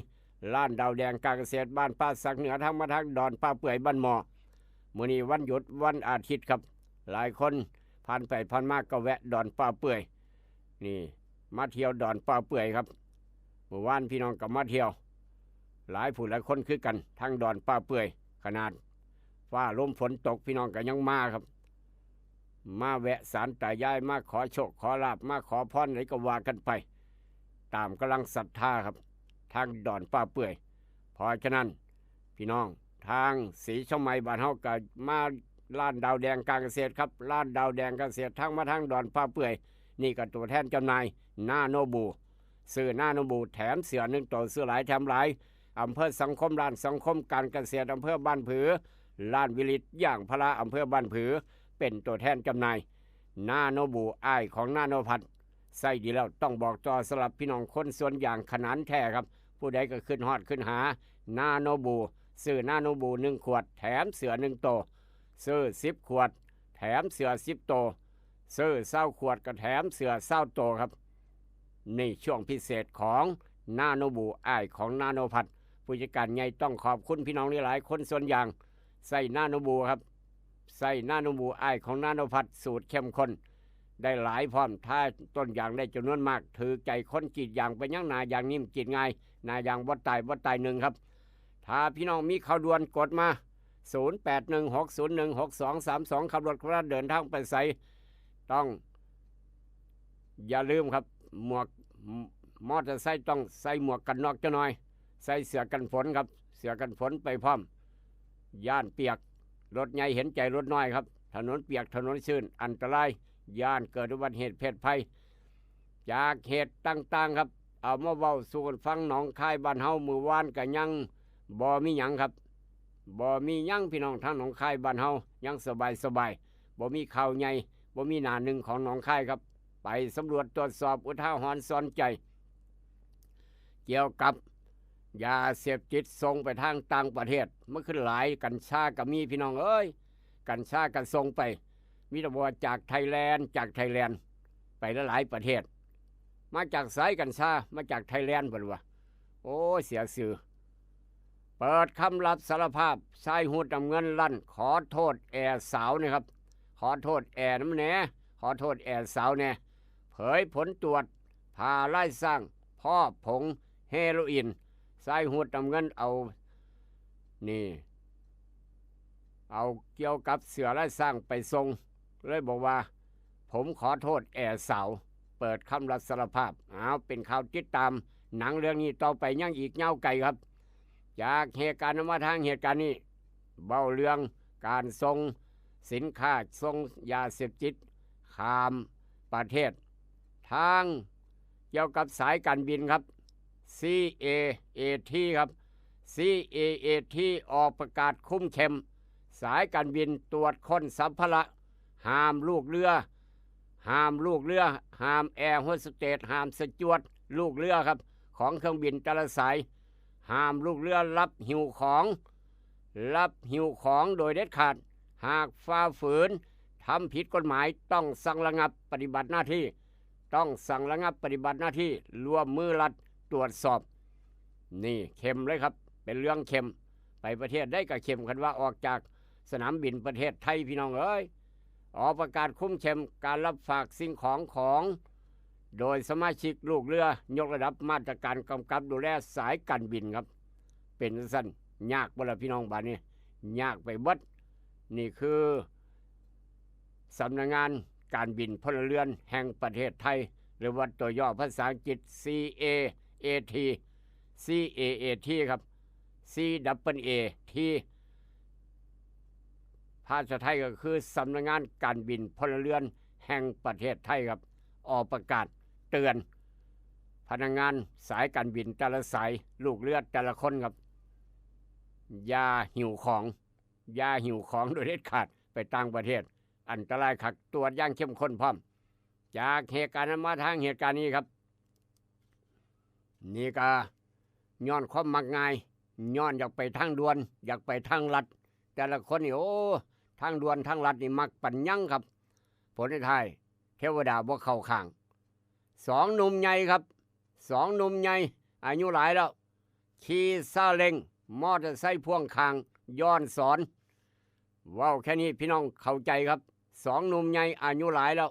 ร้านดาวแดงการเกษตร บ้านป่าสักเหนือ ทางมาทางดอนป่าเปื่อย บ้านหม้อ มื้อนี้วันหยุดวันอาทิตย์ครับ หลายคนผ่านไปผ่านมาก็แวะดอนป่าเปื่อย นี่ มาเที่ยวดอนป่าเปื่อยครับ เมื่อวานพี่น้องก็มาเที่ยว หลายผู้หลายคนคือกัน ทางดอนป่าเปื่อย ขนาดฟ้าลมฝนตก พี่น้องก็ยังมาครับ มาแวะศาลตายาย มาขอโชคขอลาภ มาขอพรอะไรก็ว่ากันไป ตามกำลังศรัทธาครับ ทางดอนป่าเปื่อย เพราะฉะนั้นพี่น้องทางศรีเชียงใหม่บ้านเฮาก็มาร้านดาวแดงการเกษตรครับ ร้านดาวแดงการเกษตรทั้งมาทางดอนป่าเปื่อย นี่ก็ตัวแทนจำหน่ายนาโนบู ซื้อนาโนบูแถมเสื้อหนึ่งตัว ซื้อหลายแถมหลาย อำเภอสังคม ร้านสังคมการเกษตรอำเภอบ้านผือ ร้านวิลิตย่างพาราอำเภอบ้านผือ เป็นตัวแทนจำหน่ายนาโนบู อ้ายของนาโนพัด ใส่ดีแล้วต้องบอกต่อสำหรับพี่น้องคนสวนยางขนานแท้ครับ ผู้ใดก็ขึ้นฮอดขึ้นหานาโนบู ซื้อนาโนบูหนึ่งขวดแถมเสื้อหนึ่งตัว ซื้อสิบขวดแถมเสื้อสิบตัว ซื้อซาวขวดก็แถมเสื้อซาวตัวครับ ในช่วงพิเศษของนาโนบู อ้ายของนาโนพัด ผู้จัดการใหญ่ต้องขอบคุณพี่น้องหลายๆคนสวนยาง ใส่นาโนบูครับ ใส่นาโนบู อ้ายของนาโนพัด สูตรเข้มข้น ได้หลายพร้อม ถ้าต้นยางได้จำนวนมาก ถือใจคนกรีดยางไปยังหน้ายางนิ่มกรีดง่าย หน้ายางบ่ตายบ่ตายหนึ่งครับ ถ้าพี่น้องมีข่าวด่วนกดมา ศูนย์แปดหนึ่งหกศูนย์หนึ่งหกสองสามสอง ขับรถขับราเดินทางไปไส ต้อง อย่าลืมครับ หมวก มอเตอร์ไซค์ต้องใส่หมวกกันน็อกจักหน่อย ใส่เสื้อกันฝนครับ เสื้อกันฝนไปพร้อม ย้านเปียก รถใหญ่เห็นใจรถน้อยครับ ถนนเปียกถนนชื้นอันตราย ย้านเกิดอุบัติเหตุเพศภัย จากเหตุต่างๆครับ เอามาเว้าสู่กันฟัง หนองคายบ้านเฮามื้อวานก็ยังบ่มีหยังครับ บ่มีหยังพี่น้องทางหนองคายบ้านเฮายังสบายๆ บ่มีข่าวใหญ่ บ่มีหน้าหนึ่งของหนองคายครับ ไปสำรวจตรวจสอบ อุทาหรณ์สอนใจ เกี่ยวกับยาเสพติดส่งไปทางต่างประเทศ มันคือหลาย กัญชาก็มีพี่น้องเอ้ย กัญชาก็ส่งไป มีแต่ว่าจากไทยแลนด์ จากไทยแลนด์ ไปหลายๆประเทศ มาจากไสกัญชา มาจากไทยแลนด์เพิ่นว่า โอ้ย เสียชื่อ เปิดคำรับสารภาพ ชายฮูดน้ำเงินลั่น ขอโทษแอ่สาวนี่ครับ ขอโทษแอ่นำแหน่ ขอโทษแอ่สาวแหน่ เผยผลตรวจ ผ่าลายช้าง พ้อผงเฮโรอีน ชายฮูดน้ำเงินเอา นี่ เอาเกี่ยวกับเสื้อลายช้างไปส่ง เลยบอกว่า ผมขอโทษแอ่สาว เปิดคำรับสารภาพ เอา เป็นข่าวติดตาม หนังเรื่องนี้ต่อไปยังอีกยาวไกลครับ จากเหตุการณ์นั้นมาทางเหตุการณ์นี้ เว้าเรื่องการส่งสินค้า ส่งยาเสพติดข้ามประเทศ ทางเกี่ยวกับสายการบินครับ ซี เอ เอ ที ครับ ซี เอ เอ ที ออกประกาศคุมเข้ม สายการบินตรวจค้นสัมภาระ ห้ามลูกเรือ ห้ามลูกเรือ ห้ามแอร์โฮสเตส ห้ามสจ๊วตลูกเรือครับ ของเครื่องบินแต่ละสาย ห้ามลูกเรือรับหิ้วของ รับหิ้วของโดยเด็ดขาด หากฝ่าฝืน ทำผิดกฎหมาย ต้องสั่งระงับปฏิบัติหน้าที่ ต้องสั่งระงับปฏิบัติหน้าที่ ร่วมมือรัฐตรวจสอบ นี่เข้มเลยครับ เป็นเรื่องเข้ม ไปประเทศใดก็เข้ม คันว่าออกจากสนามบินประเทศไทย พี่น้องเอ้ย ออกประกาศคุมเข้มการรับฝากสิ่งของของ โดยสมาชิกลูกเรือยกระดับมาตรการกำกับดูแลสายการบินครับ เป็นจั่งซั้น ยากบ่ล่ะพี่น้อง บาดนี้ ยากไปเบิด นี่คือสำนักงานการบินพลเรือนแห่งประเทศไทย หรือว่าตัวย่อภาษาอังกฤษ ซี เอ เอ ที ซี เอ เอ ที ครับ ซี ดับเบิล เอ ที ภาษาไทยก็คือสำนักงานการบินพลเรือนแห่งประเทศไทยครับ ออกประกาศเตือน พนักงานสายการบินแต่ละสาย ลูกเรือแต่ละคนครับ อย่าหิ้วของ อย่าหิ้วของโดยเด็ดขาดไปต่างประเทศ อันตรายคัก ตรวจอย่างเข้มข้นพร้อม จากเหตุการณ์นั้นมาทางเหตุการณ์นี้ครับ นี่ก็ย้อนความมักง่าย ย้อนอยากไปทางด่วน อยากไปทางลัด แต่ละคนนี่ โอ้ ทางด่วนทางลัดนี่มักปานหยังครับ ผลสุดท้ายเทวดาบ่เข้าข้าง สองหนุ่มใหญ่ครับ สองหนุ่มใหญ่ อายุหลายแล้ว ขี่ซาเล้ง มอเตอร์ไซค์พ่วงข้าง ย้อนสอน เว้าแค่นี้พี่น้องเข้าใจครับ สองหนุ่มใหญ่อายุหลายแล้ว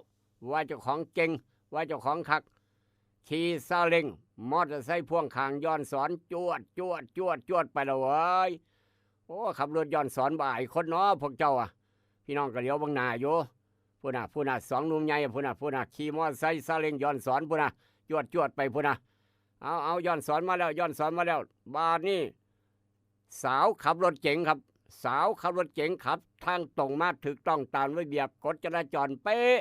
ว่าเจ้าของเก่ง ว่าเจ้าของคัก ขี่ซาเล้ง มอเตอร์ไซค์พ่วงข้าง ย้อนสอน จวด จวด จวด จวดไปแล้วเว้ย โอ้ ขับรถย้อนสอนบ่อายคนเนาะพวกเจ้าอะ พี่น้องก็เหลียวเบิ่งหน้าอยู่ พุ้นน่ะ พุ้นน่ะ สองหนุ่มใหญ่พุ้นน่ะ พุ้นน่ะ ขี่มอเตอร์ไซค์ซาเล้งย้อนสอนพุ้นน่ะ จวด จวดไปพุ้นน่ะ เอาเอาย้อนสอนมาแล้ว ย้อนสอนมาแล้ว บาดนี้ สาวขับรถเก๋งครับ สาวขับรถเก๋งขับทางตรงมาถูกต้องตามระเบียบกฎจราจรเป๊ะ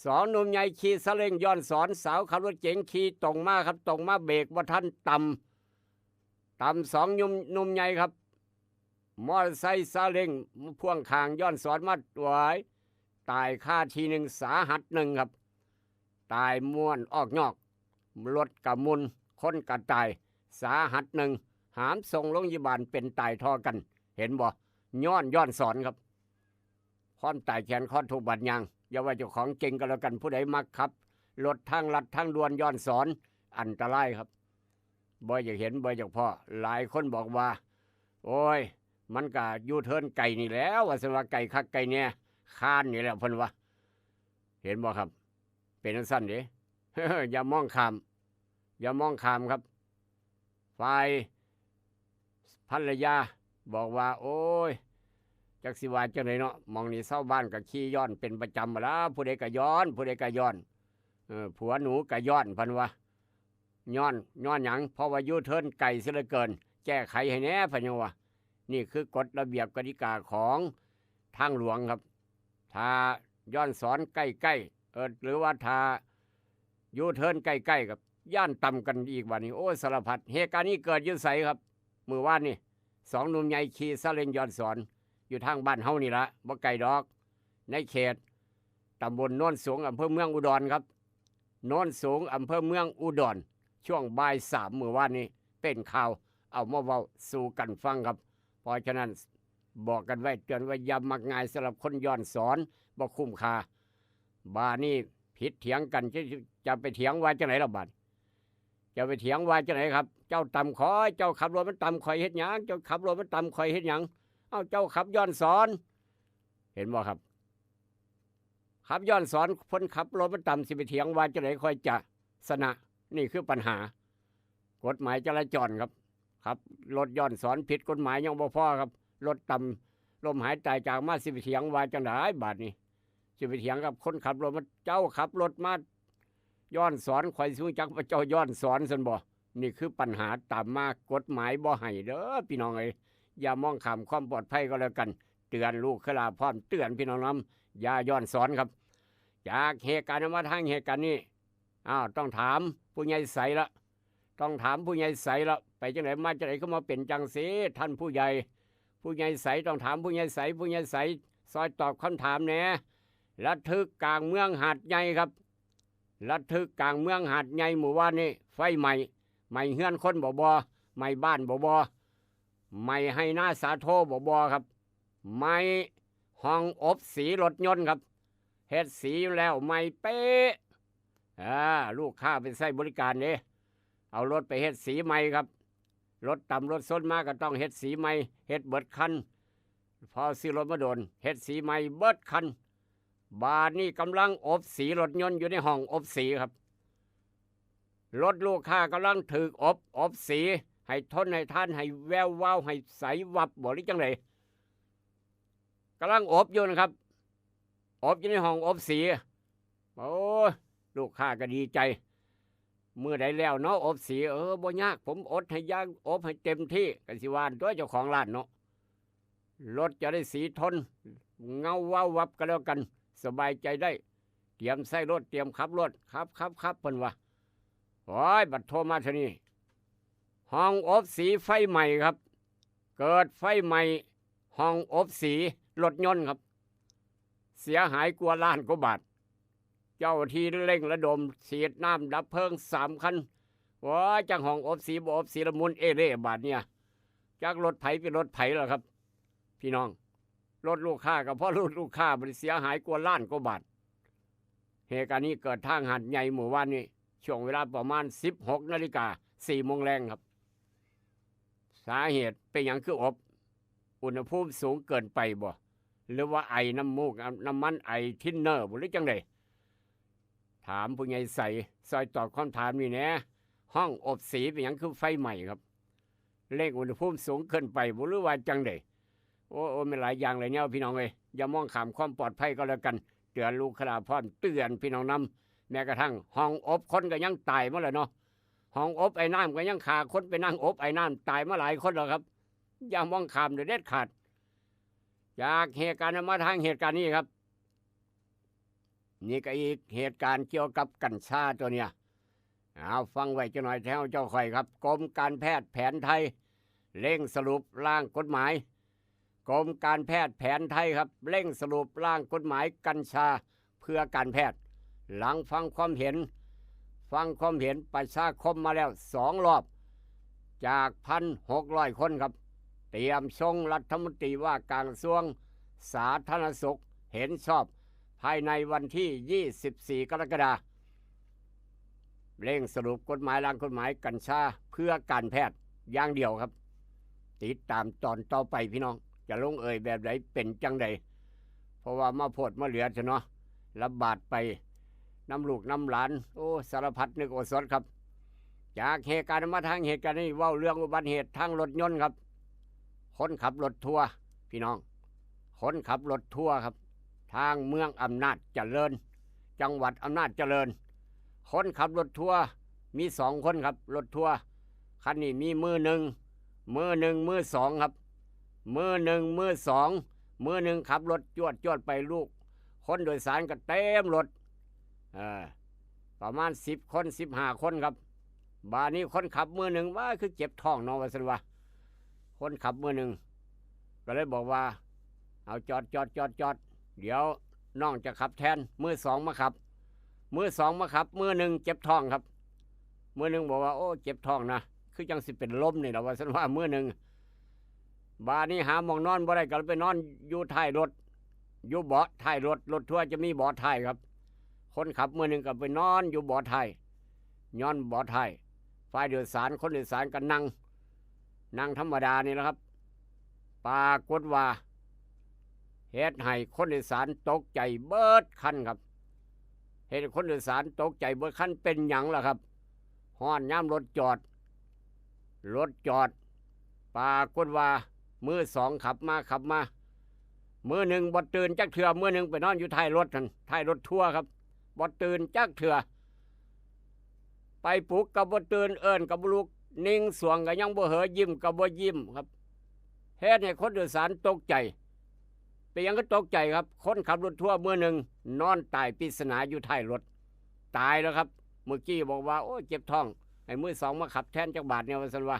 สองหนุ่มใหญ่ขี่ซาเล้งย้อนสอน สาวขับรถเก๋งขี่ตรงมาครับ ตรงมาเบรกบ่ทัน ต่ำต่ำสองหนุ่มหนุ่มใหญ่ครับ มอเตอร์ไซค์ซาเล้งพ่วงข้างย้อนสอนมา โอ้ย ตายคาที่หนึ่ง สาหัสหนึ่งครับ ตายม่วนออกยอก รถกะมุน คนกะตาย สาหัสหนึ่ง หามส่งโรงพยาบาลเป็นตายท่อกัน เห็นบ่ ย้อนย้อนสอนครับ ความตายแขนคอทุกข์บาดยาง อย่าว่าเจ้าของเก๋งก็แล้วกัน ผู้ใดมักขับ รถทางลัดทางด่วนย้อนสอน อันตรายครับ บ่อยากเห็น บ่อยากพ้อ หลายคนบอกว่า โอ้ย มันกะยูเทิร์นไกลนี่แหล้ว ว่าซั่นว่า ไกลคักไกลแน่ คานนี่แหละเพิ่นว่า เห็นบ่ครับ เป็นจั่งซั้นเด้ อย่ามองข้าม อย่ามองข้ามครับ ฝ่ายภรรยาบอกว่า โอ้ย จักสิว่าจั่งใดเนาะ หม่องนี้ชาวบ้านก็ขี่ย้อนเป็นประจำหั้นล่ะ ผู้ใดก็ย้อน ผู้ใดก็ย้อน เออ ผัวหนูก็ย้อน เพิ่นว่า ย้อน ย้อนหยัง เพราะว่ายูเทิร์นไกลเสียเหลือเกิน แก้ไขให้แหน่ เพิ่นยังว่า นี่คือกฎระเบียบกติกาของทางหลวงครับ ถ้าย้อนสอนใกล้ๆ เออ หรือว่าถ้ายูเทิร์นใกล้ๆ กับย้อนต่ำกันอีก บาดนี้ โอ้ย สารพัด เหตุการณ์นี้เกิดอยู่ไสครับ มื้อวานนี่ สองหนุ่มใหญ่ขี่ซาเล้งย้อนสอน อยู่ทางบ้านเฮานี่ละ บ่ไกลดอก ในเขตตำบลโนนสูง อำเภอเมืองอุดรครับ โนนสูง อำเภอเมืองอุดร ช่วงบ่ายสามมื้อวานนี้ เป็นข่าว เอามาเว้าสู่กันฟังครับ เพราะฉะนั้น บอกกันไว้ เตือนไว้ อย่ามักง่ายสำหรับคนย้อนสอน บ่คุ้มค่า บาดนี้ผิดเถียงกัน จะ จะไปเถียงว่าจั่งใดล่ะบาด จะไปเถียงว่าจั่งใดครับ เจ้าต่ำข่อย เจ้าขับรถมาต่ำข่อยเฮ็ดหยัง เจ้าขับรถมาต่ำข่อยเฮ็ดหยัง เอ้า เจ้าขับย้อนสอน เห็นบ่ครับ ขับย้อนสอน เพิ่นขับรถมาต่ำ สิไปเถียงว่าจั่งใดค่อยจะชนะ นี่คือปัญหา กฎหมายจราจรครับ ขับรถย้อนสอนผิดกฎหมายยังบ่พอครับ รถต่ำ ล้มหายตายจากมา สิไปเถียงว่าจั่งใดบาดนี้ สิไปเถียงกับคนขับรถมา เจ้าขับรถมาย้อนสอน ข่อยสิรู้จักว่าเจ้าย้อนสอนซั่นบ่ นี่คือปัญหาตามมา กฎหมายบ่ให้เด้อพี่น้องเอ้ย อย่ามองข้ามความปลอดภัยก็แล้วกัน เตือนลูกเคยลาพร้อม เตือนพี่น้องนำ อย่าย้อนสอนครับ จากเหตุการณ์นั้นมาทางเหตุการณ์นี้ อ้าว ต้องถามผู้ใหญ่ใสละ ต้องถามผู้ใหญ่ใสละ ไปจั่งใดมาจั่งใด คือมาเป็นจั่งซี้ ท่านผู้ใหญ่ ผู้ใหญ่ใส ต้องถามผู้ใหญ่ใส ผู้ใหญ่ใส ซอยตอบคำถามแหน่ ระทึกกลางเมืองหาดใหญ่ครับ ระทึกกลางเมืองหาดใหญ่มื้อวานนี้ ไฟไหม้ ไหม้เฮือนคนบ่ บ่ ไหม้บ้านบ่ บ่ ไหม้ไฮ่นาสาโทบ่ บ่ครับ ไหม้ห้องอบสีรถยนต์ครับ เฮ็ดสีแล้วใหม่เป๊ะ อ่า ลูกค้าไปใช้บริการเด้ เอารถไปเฮ็ดสีใหม่ครับ รถต่ำรถซนมาก็ต้องเฮ็ดสีใหม่ เฮ็ดเบิดคัน พอซื้อรถมาโดน เฮ็ดสีใหม่เบิดคัน บาดนี้กำลังอบสีรถยนต์อยู่ในห้องอบสีครับ รถลูกค้ากำลังถูกอบ อบสี ให้ทนให้ทาน ให้แวววาว ให้ใสวับบ่ หรือจั่งใด กำลังอบอยู่นะครับ อบอยู่ในห้องอบสี โอ้ย ลูกค้าก็ดีใจ มื้อใดแล้วเนาะอบสี เออ บ่ยาก ผมอดให้อย่าง อบให้เต็มที่ ก็สิว่าตัวเจ้าของร้านเนาะ รถจะได้สีทน เงาวาววับก็แล้วกัน สบายใจได้ เตรียมใช้รถ เตรียมขับรถ ครับ ครับ ครับ เพิ่นว่า โอ้ย บัดโทรมาเทื่อนี้ ห้องอบสีไฟไหม้ครับ เกิดไฟไหม้ห้องอบสีรถยนต์ครับ เสียหายกว่าล้านกว่าบาท เจ้าหน้าที่เร่งระดมฉีดน้ำดับเพลิงสามคัน โอ้ย จักห้องอบสีบ่อบสีละมุนเอเล่บาดเนี่ย จักรถไผเป็นรถไผล่ะครับ พี่น้อง รถลูกค้าก็เพราะรถลูกค้ามันเสียหายกว่าล้านกว่าบาท เหตุการณ์นี้เกิดทางหาดใหญ่มื้อวานนี้ ช่วงเวลาประมาณ สิบหกนาฬิกา สี่โมงแลงครับ สาเหตุเป็นหยังคืออบ อุณหภูมิสูงเกินไปบ่ หรือว่าไอน้ำมูก น้ำมันไอทินเนอร์บ่ หรือจั่งใด ถามผู้ใหญ่ใส ซอยตอบคำถามนี่แหน่ ห้องอบสีเป็นหยังคือไฟไหม้ครับ เร่งอุณหภูมิสูงเกินไปบ่ หรือว่าจั่งใด โอ้ โอ้ มีหลายอย่างหลายแนวพี่น้องเอ้ย อย่ามองข้ามความปลอดภัยก็แล้วกัน เตือนลูกค้าพร้อม เตือนพี่น้องนำ แม้กระทั่งห้องอบคนก็ยังตายมาแล้วเนาะ ห้องอบไอ้น้ำก็ยังฆ่าคนไปนั่งอบไอ้น้ำตายมาหลายคนแล้วครับ อย่ามองข้ามโดยเด็ดขาด จากเหตุการณ์นั้นมาทางเหตุการณ์นี้ครับ นี่ก็อีกเหตุการณ์เกี่ยวกับกัญชาตัวเนี้ย เอาฟังไว้จักหน่อยแท้เจ้าข่อยครับ กรมการแพทย์แผนไทย เร่งสรุปร่างกฎหมาย กรมการแพทย์แผนไทยครับ เร่งสรุปร่างกฎหมายกัญชาเพื่อการแพทย์ หลังฟังความเห็น ฟังความเห็นประชาคมมาแล้วสองรอบ จากพันหกร้อยคนครับ เตรียมส่งรัฐมนตรีว่าการกระทรวงสาธารณสุขเห็นชอบ ภายในวันที่ยี่สิบสี่กรกฎาคม เร่งสรุปกฎหมายร่างกฎหมายกัญชาเพื่อการแพทย์อย่างเดียวครับ ติดตามตอนต่อไปพี่น้อง จะลงเอยแบบใดเป็นจังใด เพราะว่ามาโพดมาเหลือซะเนาะ ระบาดไปนำลูกนำหลาน โอ้ สารพัดนึกโอสถครับ จากเหตุการณ์มาทางเหตุการณ์นี้ เว้าเรื่องอุบัติเหตุทางรถยนต์ครับ คนขับรถทัวร์พี่น้อง คนขับรถทัวร์ครับ ทางเมืองอำนาจเจริญ จังหวัดอำนาจเจริญ คนขับรถทัวร์มีสองคนครับ รถทัวร์คันนี้มีมือหนึ่ง มือหนึ่ง มือสองครับ มือหนึ่ง มือสอง มือหนึ่งขับรถจวดจวดไปลูก คนโดยสารก็เต็มรถ เออ ประมาณสิบคน สิบห้าคนครับ บาดนี้คนขับมือหนึ่งว่าคือเจ็บท้องเนาะว่าซั่นว่า คนขับมือหนึ่งก็เลยบอกว่า เอาจอดจอดจอดจอด เดี๋ยวน้องจะขับแทน มือสองมาขับ มือสองมาขับ มือหนึ่งเจ็บท้องครับ มือหนึ่งบอกว่า โอ้ เจ็บท้องนะ คือจังสิเป็นลมนี่แหละว่าซั่นว่ามือหนึ่ง บาดนี้หาหม่องนอนบ่ได้ก็เลยไปนอนอยู่ท้ายรถ อยู่เบาะท้ายรถ รถทัวร์จะมีเบาะท้ายครับ คนขับมือหนึ่งก็ไปนอนอยู่เบาะท้าย ย้อนเบาะท้าย ฝ่ายโดยสาร คนโดยสารก็นั่ง นั่งธรรมดานี่แหละครับ ปรากฏว่า เฮ็ดให้คนโดยสารตกใจเบิดคันครับ เฮ็ดให้คนโดยสารตกใจเบิดคัน เป็นหยังล่ะครับ ฮ้อนยามรถจอด รถจอด ปรากฏว่ามือสองขับมาขับมา มือหนึ่งบ่ตื่นจักเทื่อ มือหนึ่งไปนอนอยู่ท้ายรถนั่น ท้ายรถทัวร์ครับ บ่ตื่นจักเทื่อ ไปปลุกก็บ่ตื่น เอิ้นก็บ่ลุก นิ่งสวงก็ยังบ่เหอ ยิ้มก็บ่ยิ้มครับ เฮ็ดให้คนโดยสารตกใจ เป็นหยังก็ตกใจครับ คนขับรถทัวร์มือหนึ่งนอนตายปริศนาอยู่ท้ายรถ ตายแล้วครับ เมื่อกี้บอกว่า โอ้ เจ็บท้อง ให้มือสองมาขับแทนจักบาดเนี่ยว่าซั่นว่า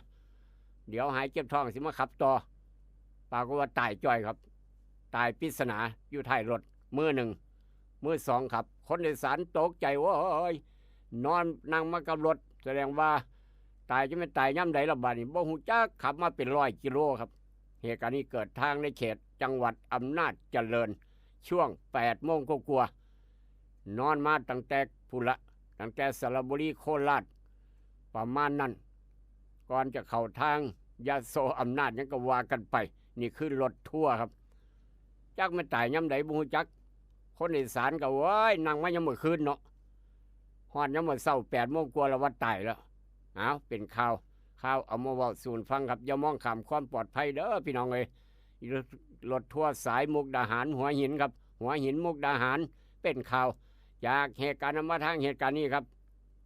เดี๋ยวหายเจ็บท้องสิมาขับต่อ ปรากฏว่าตายจ้อยครับ ตายปริศนาอยู่ท้ายรถ มือหนึ่ง มือสองขับ คนโดยสารตกใจ โอ้ย นอนนั่งมากับรถ แสดงว่าตายจะไม่ตายย่ำใดละบาดนี้ บ่ฮู้จัก ขับมาเป็นร้อยกิโลครับ เหตุการณ์นี้เกิดทางในเขตจังหวัดอำนาจเจริญ ช่วงแปดโมงกว่าๆ นอนมาตั้งแต่พุ้นละ ตั้งแต่สระบุรี โคราช ประมาณนั้น ก่อนจะเข้าทางยโส อำนาจหยังก็ว่ากันไป นี่คือรถทัวร์ครับ จักมันตายย่ำใดบ่ฮู้จัก คนโดยสารก็ โอ้ย นั่งมายังมื้อคืนเนาะ ฮอดยามมื้อเช้าแปดโมงกว่าแล้วว่าตายแล้ว อ้าว เป็นข่าว ข่าวเอามาเว้าสู่ฟังครับ อย่ามองข้ามความปลอดภัยเด้อพี่น้องเอ้ย รถทัวร์สายมุกดาหาร หัวหินครับ หัวหิน มุกดาหาร เป็นข่าว จากเหตุการณ์นั้นมาทางเหตุการณ์นี้ครับ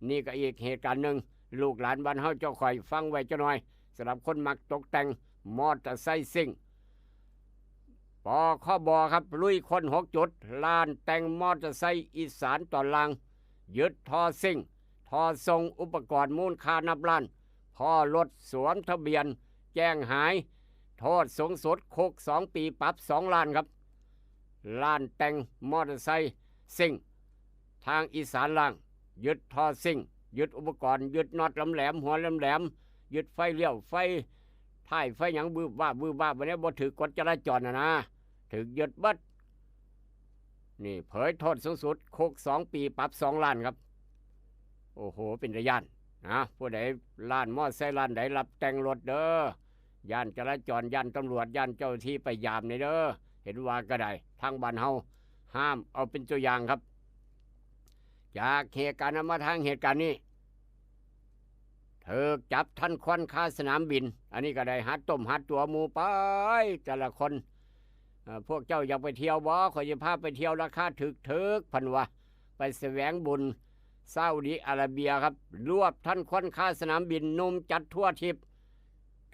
นี่ก็อีกเหตุการณ์หนึ่ง ลูกหลานบ้านเฮาเจ้าข่อยฟังไว้จักหน่อย สำหรับคนมักตกแต่งมอเตอร์ไซค์ซิ่ง ปคบครับ ลุยค้นหกจุด ร้านแต่งมอเตอร์ไซค์อีสานตอนล่าง ยึดท่อซิ่ง ท่อส่งอุปกรณ์มูลค่านับล้าน ท่อรถสวมทะเบียน แจ้งหาย โทษสูงสุดคุกสองปี ปรับสองล้านครับ ร้านแต่งมอเตอร์ไซค์ซิ่ง ทางอีสานล่าง ยึดท่อซิ่ง ยึดอุปกรณ์ ยึดน็อตแหลมๆ หัวแหลมๆ ยึดไฟเลี้ยว ไฟท้าย ไฟหยัง วืบวาบ วืบวาบ วันนี้บ่ถือกฎจราจรนะนะ ถืกยึดเบิด นี่เผยโทษสูงสุด คุกสองปี ปรับสองล้านครับ โอ้โห เป็นตาย้านนะ ผู้ใดร้านมอไซค์ร้านใดรับแต่งรถเด้อ ย้านจราจร ย้านตำรวจ ย้านเจ้าหน้าที่ไปยามนี่เด้อ เห็นว่าก็ได้ ทางบ้านเฮาห้ามเอาเป็นตัวอย่างครับ จากเหตุการณ์นั้นมาทางเหตุการณ์นี้ ถูกจับทันควันคาสนามบิน อันนี้ก็ได้หาต้มหาตั๋วหมู่ไป แต่ละคน เอ่อ พวกเจ้าอยากไปเที่ยวบ่ ข้อยสิพาไปเที่ยวราคาถูกๆ พันว่า ไปแสวงบุญ ซาอุดิอาระเบียครับ รวบทันควันคาสนามบิน หนุ่มจัดทัวร์ทริป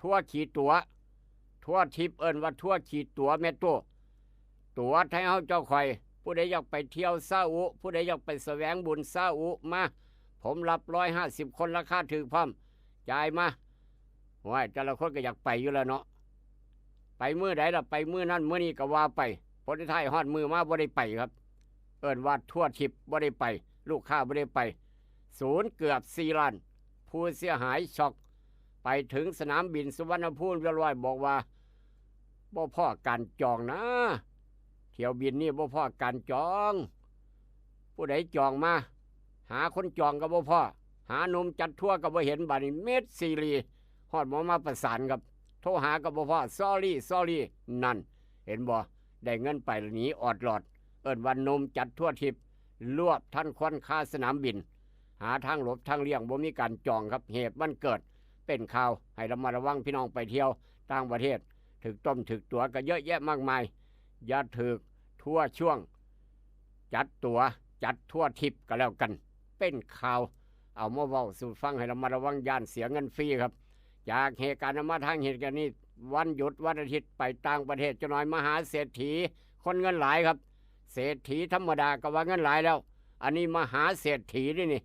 ทัวร์ขี่ตั๋ว ทัวร์ทริปเอิ้นว่าทัวร์ขี่ตั๋วแม่โต้ ตั๋วไทยเฮาเจ้าข่อย ผู้ใดอยากไปเที่ยวซาอุ ผู้ใดอยากไปแสวงบุญซาอุมา ผมรับร้อยห้าสิบคนราคาถูกพร้อม จ่ายมา โอ้ย แต่ละคนก็อยากไปอยู่แล้วเนาะ ไปมื้อใดล่ะ ไปมื้อนั้นมื้อนี้ก็ว่าไป ผลท้ายฮอดมื้อมาบ่ได้ไปครับ เอิ้นว่าทัวร์ทริปบ่ได้ไป ลูกค้าบ่ได้ไป สูญเกือบสี่ล้าน ผู้เสียหายช็อก ไปถึงสนามบินสุวรรณภูมิเรียบร้อยบอกว่า บ่พ้อการจองนะ เที่ยวบินนี่บ่พ้อการจอง ผู้ใดจองมา หาคนจองก็บ่พ้อ หาหนุ่มจัดทัวร์ก็บ่เห็น บาดนี้เม็ดซีรี ฮอดหมอมาประสานครับ โทรหาก็บ่พ้อ sorry sorry นั่น เห็นบ่ ได้เงินไปแล้วหนีออดลอด เอิ้นว่าหนุ่มจัดทัวร์ทริป รวบทันควันคาสนามบิน หาทางหลบทางเลี่ยง บ่มีการจองครับ เหตุมันเกิด เป็นข่าว ให้ระมัดระวังพี่น้องไปเที่ยวต่างประเทศ ถูกต้มถูกตั๋วก็เยอะแยะมากมาย อย่าถูกทัวร์ช่วง จัดตั๋ว จัดทัวร์ทริปก็แล้วกัน เป็นข่าว เอามาเว้าสู่ฟัง ให้ระมัดระวัง ย้านเสียเงินฟรีครับ จากเหตุการณ์นั้นมา ทางเหตุการณ์นี้ วันหยุดวันอาทิตย์ไปต่างประเทศจักหน่อย มหาเศรษฐี คนเงินหลายครับ เศรษฐีธรรมดาก็ว่าเงินหลายแล้ว อันนี้มหาเศรษฐีนี่นี่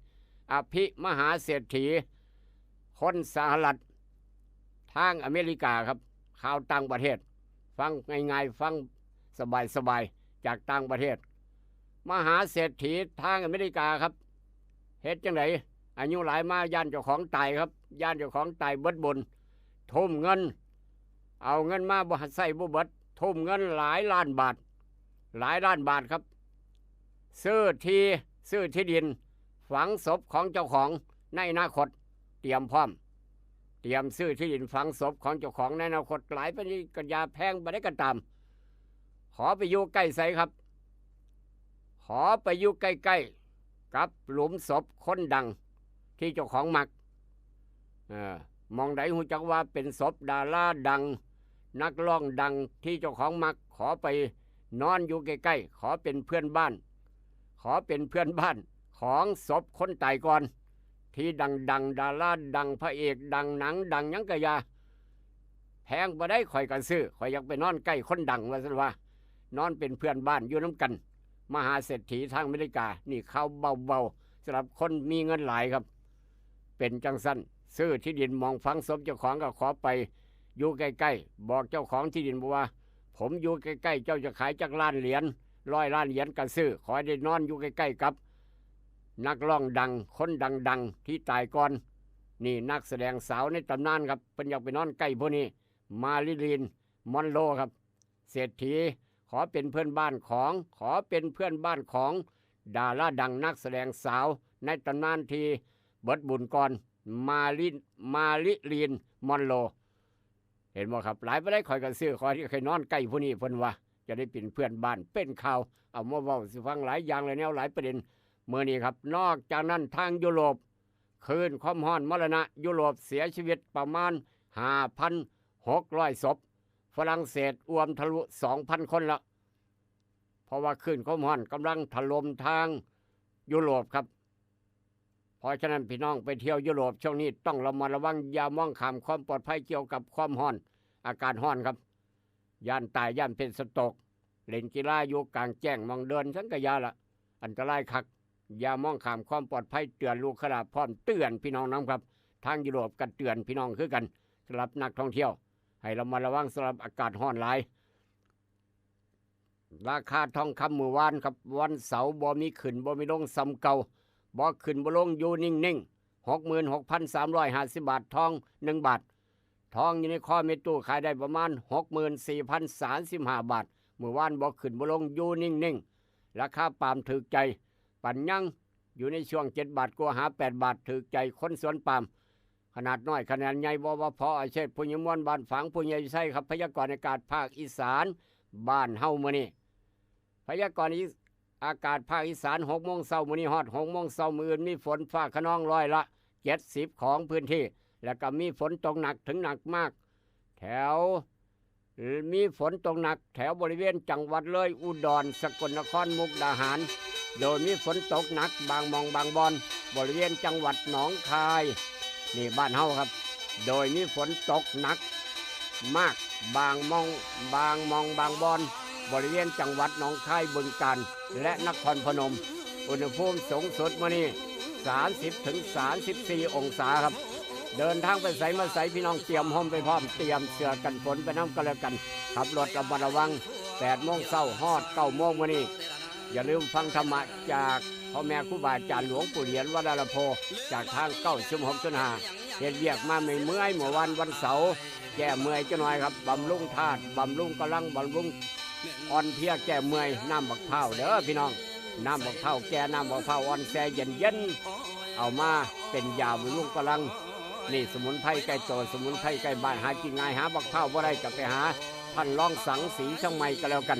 อภิมหาเศรษฐี คนสหรัฐ ทางอเมริกาครับ ข่าวต่างประเทศ ฟังง่ายๆ ฟังสบายๆ จากต่างประเทศ มหาเศรษฐีทางอเมริกาครับ เฮ็ดจังได อายุหลายมา ย้านเจ้าของตายครับ ย้านเจ้าของตายเบิดบุญ ทุ่มเงิน เอาเงินมาบ่ใช้บ่เบิด ทุ่มเงินหลายล้านบาท หลายล้านบาทครับ ซื้อที่ ซื้อที่ดิน ฝังศพของเจ้าของในอนาคต เตรียมพร้อม เตรียมซื้อที่ดินฝังศพของเจ้าของในอนาคต หลายปานใดก็อย่า แพงปานใดก็ตาม ขอไปอยู่ใกล้ไสครับ ขอไปอยู่ใกล้ๆ กับหลุมศพคนดังที่เจ้าของมัก เออ หม่องใดฮู้จักว่าเป็นศพดาราดัง นักร้องดังที่เจ้าของมัก ขอไปนอนอยู่ใกล้ๆ ขอเป็นเพื่อนบ้าน ขอเป็นเพื่อนบ้านของศพคนตายก่อน ที่ดังๆ ดาราดัง พระเอกดัง หนังดัง หยังก็อย่า แพงปานใดข้อยก็ซื้อ ข้อยอยากไปนอนใกล้คนดัง ว่าซั่นว่า นอนเป็นเพื่อนบ้านอยู่นำกัน มหาเศรษฐีทางอเมริกา นี่ข่าวเบาๆ สำหรับคนมีเงินหลายครับ เป็นจังซั่น ซื้อที่ดินหม่องฝังศพเจ้าของก็ขอไปอยู่ใกล้ๆ บอกเจ้าของที่ดินบอกว่า ผมอยู่ใกล้ๆ เจ้าจะขายจักล้านเหรียญ ร้อยล้านเหรียญก็ซื้อ ขอให้ได้นอนอยู่ใกล้ๆ กับนักร้องดัง คนดังๆ ที่ตายก่อน นี่นักแสดงสาวในตำนานครับ เพิ่นอยากไปนอนใกล้ผู้นี้ มาริลีน มอนโรครับ เศรษฐี ขอเป็นเพื่อนบ้านของ ขอเป็นเพื่อนบ้านของดาราดัง นักแสดงสาวในตำนานที่เบิดบุญก่อน มาริ มาริลีน มอนโร เห็นบ่ครับ หลายปานใดข้อยก็ซื้อ ขอให้ได้นอนใกล้ผู้นี้ เพิ่นว่า จะได้เป็นเพื่อนบ้าน เป็นข่าว เอามาเว้าสู่ฟังหลายอย่างหลายแนว หลายประเด็นมื้อนี้ครับ นอกจากนั้นทางยุโรป คลื่นความร้อนมรณะ ยุโรปเสียชีวิตประมาณห้าพันหกร้อยศพ ฝรั่งเศสอ่วมทะลุสองพันคนแล้ว เพราะว่าคลื่นความร้อนกำลังถล่มทางยุโรปครับ เพราะฉะนั้นพี่น้องไปเที่ยวยุโรปช่วงนี้ต้องระมัดระวัง อย่ามองข้ามความปลอดภัยเกี่ยวกับความร้อน อากาศร้อนครับ ย้านตาย ย้านเป็นสโตรก เล่นกีฬาอยู่กลางแจ้ง หม่องเดินสังกะยาละ อันตรายคัก อย่ามองข้ามความปลอดภัย เตือนลูกหลานพร้อม เตือนพี่น้องนำครับ ทางยุโรปก็เตือนพี่น้องคือกัน สำหรับนักท่องเที่ยว ให้ระมัดระวังสำหรับอากาศร้อนหลาย ราคาทองคำมื้อวานครับ วันเสาร์บ่มีขึ้นบ่มีลง ส่ำเก่า บ่ขึ้นบ่ลง อยู่นิ่งๆ หกหมื่นหกพันสามร้อยห้าสิบบาท ทองหนึ่งบาท ทองอยู่ในคอแม่ตู้ขายได้ประมาณหกหมื่นสี่พันสามสิบห้าบาท มื้อวานบ่ขึ้นบ่ลง อยู่นิ่งๆ ราคาปาล์มถูกใจ ปันยังอยู่ในช่วงเจ็ดบาทกว่าหาแปดบาท ถูกใจคนสวนปาล์ม ขนาดน้อยขนาดใหญ่ บ่ว่าพออาเชษ ผู้ใหญ่ม่วนบ้านฝาง ผู้ใหญ่ไส้ครับ พยากรณ์อากาศภาคอีสานบ้านเฮามื้อนี้ พยากรณ์อีส- อากาศภาคอีสาน หกโมงเช้ามื้อนี้ฮอดหกโมงเช้า มื้ออื่นมีฝนฟ้าคะนองร้อยละเจ็ดสิบของพื้นที่ แล้วก็มีฝนตกหนักถึงหนักมาก แถว มีฝนตกหนักแถวบริเวณจังหวัดเลย อุดร สกลนคร มุกดาหาร โดยมีฝนตกหนักบางหม่องบางบ่อน บริเวณจังหวัดหนองคาย นี่บ้านเฮาครับ โดยมีฝนตกหนักมากบางหม่อง บางหม่องบางบ่อน บริเวณจังหวัดหนองคาย บึงกาฬ และนครพนม อุณหภูมิสูงสุดมื้อนี้ สามสิบถึงสามสิบสี่องศาครับ เดินทางไปไสมาไส พี่น้องเตรียมร่มไปพร้อม เตรียมเสื้อกันฝนไปนำกันแล้วกัน ขับรถระมัดระวัง แปดโมงเช้าฮอดเก้าโมงมื้อนี้ อย่าลืมฟังธรรมะจากพ่อแม่ครูบาอาจารย์หลวงปู่เหรียญวัดลาลาโพ จากทางเก้าสิบหกจุดห้า เฮ็ดเวียกมาเมื่อยๆ เมื่อวันวันเสาร์ แก้เมื่อยจักหน่อยครับ บำรุงธาตุ บำรุงกำลัง บำรุงอ่อนเพลียแก้เมื่อย น้ำบักพร้าวเด้อพี่น้อง น้ำบักพร้าวแก่ น้ำบักพร้าวอ่อนแช่เย็นๆ เอามาเป็นยาบำรุงกำลัง นี่สมุนไพรใกล้ตัว สมุนไพรใกล้บ้าน หากินง่าย หาบักพร้าวบ่ได้ก็ไปหาท่านรองสังสีเชียงใหม่ก็แล้วกัน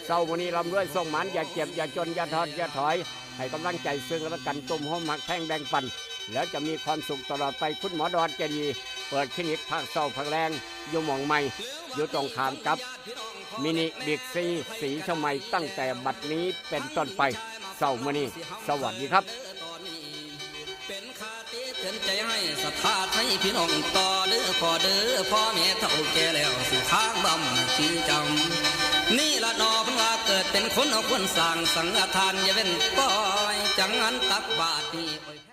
เช้ามื้อนี้ร่ำรวยโชคหมาน อย่าเจ็บอย่าจน อย่าท้ออย่าถอย ให้กำลังใจซึ่งกันและกัน ตุ้มโฮมฮักแพงแบ่งปัน แล้วจะมีความสุขตลอดไป คุณหมอดอนใจดี เปิดคลินิกภาคเช้าภาคแลง อยู่หม่องใหม่ อยู่ตรงข้ามกับมินิบิ๊กซี สีเชียงใหม่ ตั้งแต่บัดนี้เป็นต้นไป เช้ามื้อนี้ สวัสดีครับ เป็นคติเตือนใจให้ศรัทธาไทยพี่น้องต่อเด้อพ่อเด้อ พ่อแม่เฒ่าแก่แล้วสิค้างบำชีจำ นี่ละหนอเพิ่นว่าเกิดเป็นคนเอาควรสร้างสังฆทานอย่าเว้นปล่อย จังหันตักบาตรนี่